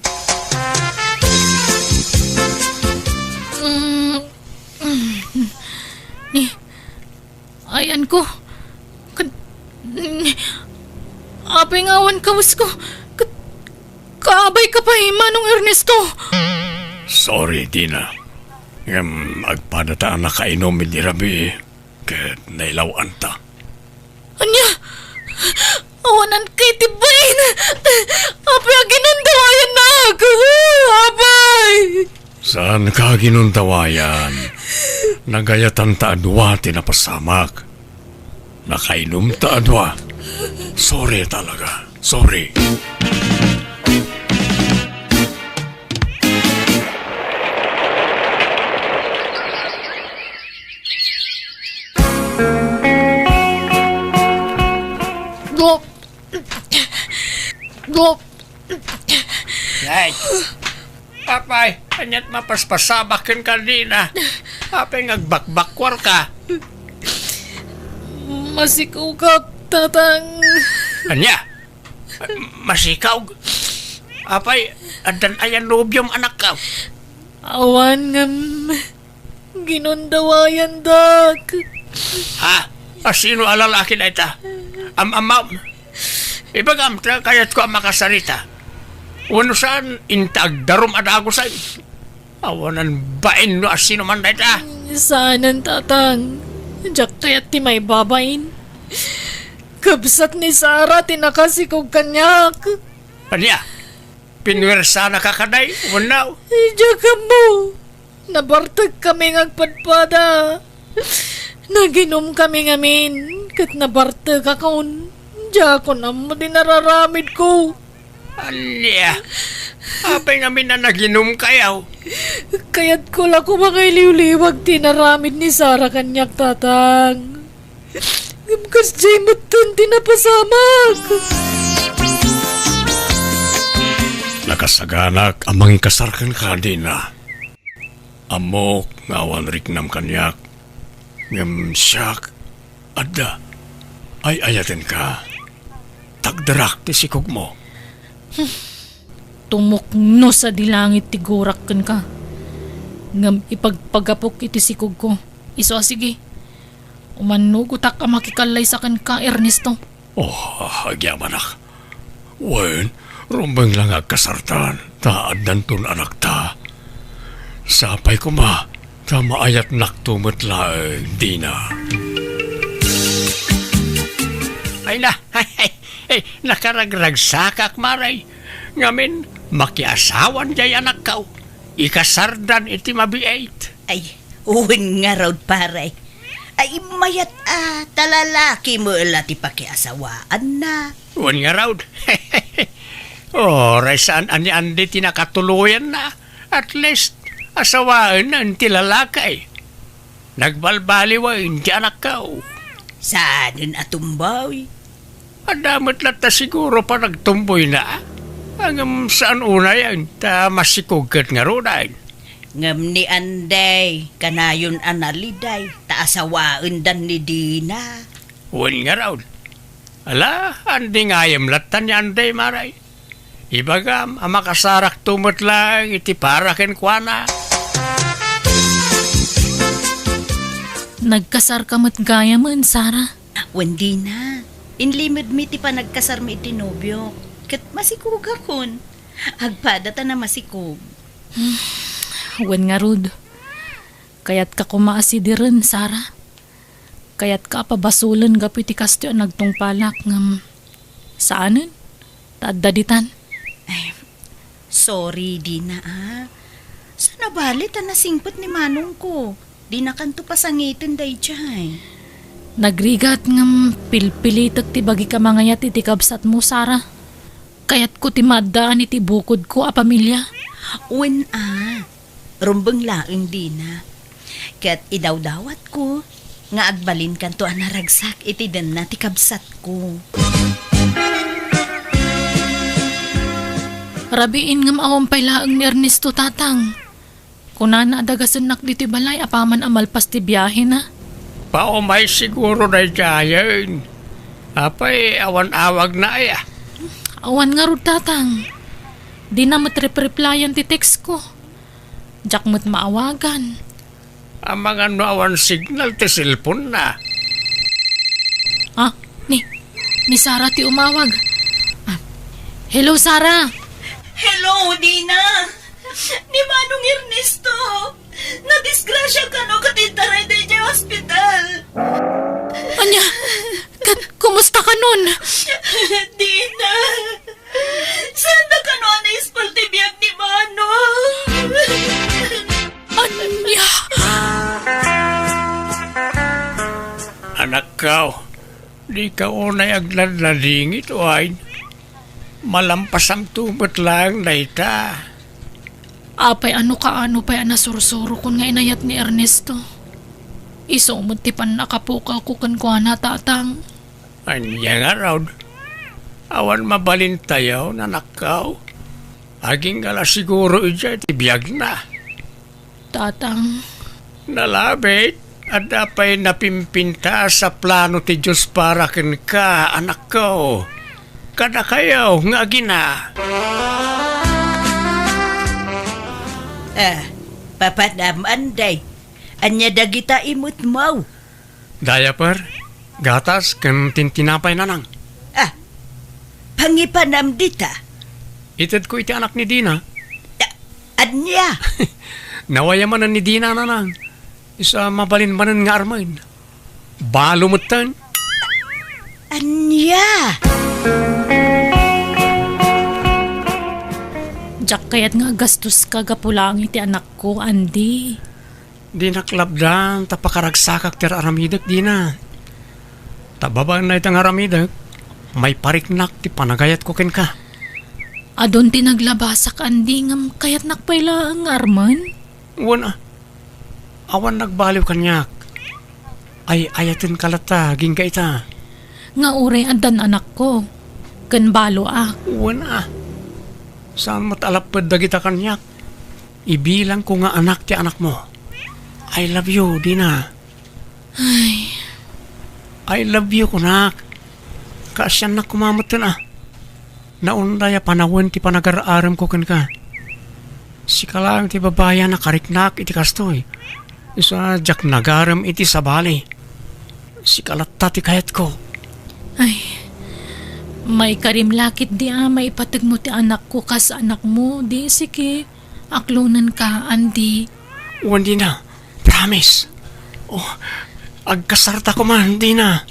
Mm, mm, ni, Ayanko. Kad-, apay nga awan kawesko. Kat-, kaabayka pay, Manong Ernesto. Sorry, Dina. Ngem agpadata a nakainom idi rabii, ket nailaw-anta. Ania? Awanan kay ti bain! Apay a ginundawayannak? Apay! Saanka a ginundawayan. Nagayatanta a dua ti napasamak. Nakainumta a dua. Sorry talaga. Sorry. Dok. Dok. Ay. Apay, ania't mapaspasabak kenka, Dina? Apay nga agbakbakkuarka? Masikugak, Tatang. Ania? Masikaw? Apay, addan aya nobiom, anakko? Awan ngem ginundawayandak. Ha? Asino a lalaki dayta? Am-amam? Ibagam ta kayatko a makasarita. Wenno saan, inta agdarum a dagusen. Awanan bain no asino man dayta. Saanen, Tatang. Diak kayat ti maibabain. Kabsat ni Sara ti nakasikog kaniak. Ania? Pinuwersanaka kadi wenno? Diak ammo. Nabartekami nga agpadpada. Naginumkami ngamin, ket nabartekakon. Diakon ammo ti nararamidko. Ania? Apay ngamin a naginumkayo? Kayatko la koma nga iliwliwag ti inaramid ni Sara kaniak, Tatang. Ngem kasdiay metten ti napasamak. Nakasaganak a mangikasar kenka, Dina. Ammok nga awan riknam kaniak, ngem siak, adda, ay-ayatenka. Tagderak ti sikogmo. Tumukno sadi langit ti gurak kenka, ngem ipagpagapok iti sikogko. Isu a sige, umannugotak a makikallaysa kenka, Ernesto. Oh, agyamanak. Wen, rumbeng la nga agkasartan, ta addanton anakta. Sapay koma, ta maayatnakto met laeng, Dina. Ay na, ay, nakaragragsakak, Mare. Ngamin, makiasawan jay anakko. Ikasardan iti mabiit. Ay, wen ngarud, pare. Ay, mayat a, ta lalaki met la ti pakiasawaanna. Wen ngarud. Uray saan a ni Andy ti nakatuloyanna. At least, asawaenna ti lalaki. Nagbalbaliwen ti anakko. Saanen a tumboy? Adda met latta siguro panagtumboyna. Ngem saan unayen, ta masikog ket ngaruden. Ngem ni Andy, kanayon a naliday, ta asawaendan ni Dina. Wen ngarud. Ala, Andy ngayem latta ni Andy, Mare. Ibagam a makasarakto met laeng iti para kenkuana. Nagkasarka met gayamen, Sara? Wen, Dina. Inlimedmi ti panagkasarmi iti nobiok. Ket masikogakon. Agpada ta namasikog. Wen ngarud. Kayatka koma a sidiren, Sara. Kayatka a pabasolen gapu iti kastoy a nagtungpalak, ngem saanen, ta adda ditan. Ay, sorry, Dina, a. Saan a bale ta nasingpet ni manongko. Dinakanto pasangiten daydiay. Nagrigat ngem pilpilitek ti bagik a mangayat iti kabsatmo, Sara. Kayatko ti maaddaan iti bukodko a pamilia. Wen a, rumbeng laeng, Dina. Ket idawdawatko nga agbalinkanto a naragsak iti denna ti kabsatko. Rabiin ngem awan pay laeng ni Ernesto, Tatang. Kunana a dagasennak ditoy balay apaman a malpas ti biahena. Paumay siguro daydiayen. Apay, awan awagna aya? Awan ngarud, Tatang. Dina met repreplayan ti text ko. Diak met maawagan. Amangan no awan signal ti cellphone na. Ah, ni, ni Sara ti umawag. Ah, hello, Sara. Hello, Dina. Ni Manong Ernesto, nadisgrasya kano ket intaray daydiay ospital. Ania? Ket kumusta kanon? Dina, saan na kano a naispal ti biag ni Manong? Ania? Anakko, dika unay agladladingit, wen? Malampasamto met laeng dayta. Apay, ano kaano pay a nasursurokon nga inayat ni Ernesto? Isu met ti pannakapukawko kenkuana, Tatang. Ania ngarud? Awan mabalintayo, anakko. Agingga la siguro idiay ti biagna. Tatang. Nalabit, adda pay napimpintas a plano ti Dios para kenka, anakko. Kadakayo nga agina. Ah, papanam, Anday. Ania dagita imutmo? Diaper, gatas, ken tintinapay, nanang. Ah, pangipanam dita? Itedko iti anak ni Dina. Ah, ania? Nawaya manen ni Dina, nanang. Isu a mabalin manen nga armen. Balo metten. Ania? Diak kayat nga agastoska gapu laeng iti anakko, Andy. Dinak labdan ta pakaragsakak ti ar-aramidek, Dina. Ta babaen dayta nga aramidek, maipariknak ti panagayatko kenka. Adun ti naglabasak, Andy, ngem kayatnak pay laeng nga armen. Wen a, awan nagbaliw kaniak. Ay-ayatenka latta, agingga ita. Nga uray addan anakko, ken baloak. Wen a, saan met a lapped dagita kaniak. Ibilangko nga anak ti anakmo. I love you, Dina. Ay. I love you, kunak. Kaasiannak koma metten a. Naunday a panawen ti panagar-aremko kenka. Sika laeng ti babai a nakariknak iti kastoy. Isu a diak nagarem iti sabali. Sika latta ti kayatko. Ay, maikarim la ketdi a maipategmo ti anakko kas anakmo, di siki. Aklonenka, Andy. Wen, Dina. Promise. Oh, agkasarta koma, Dina.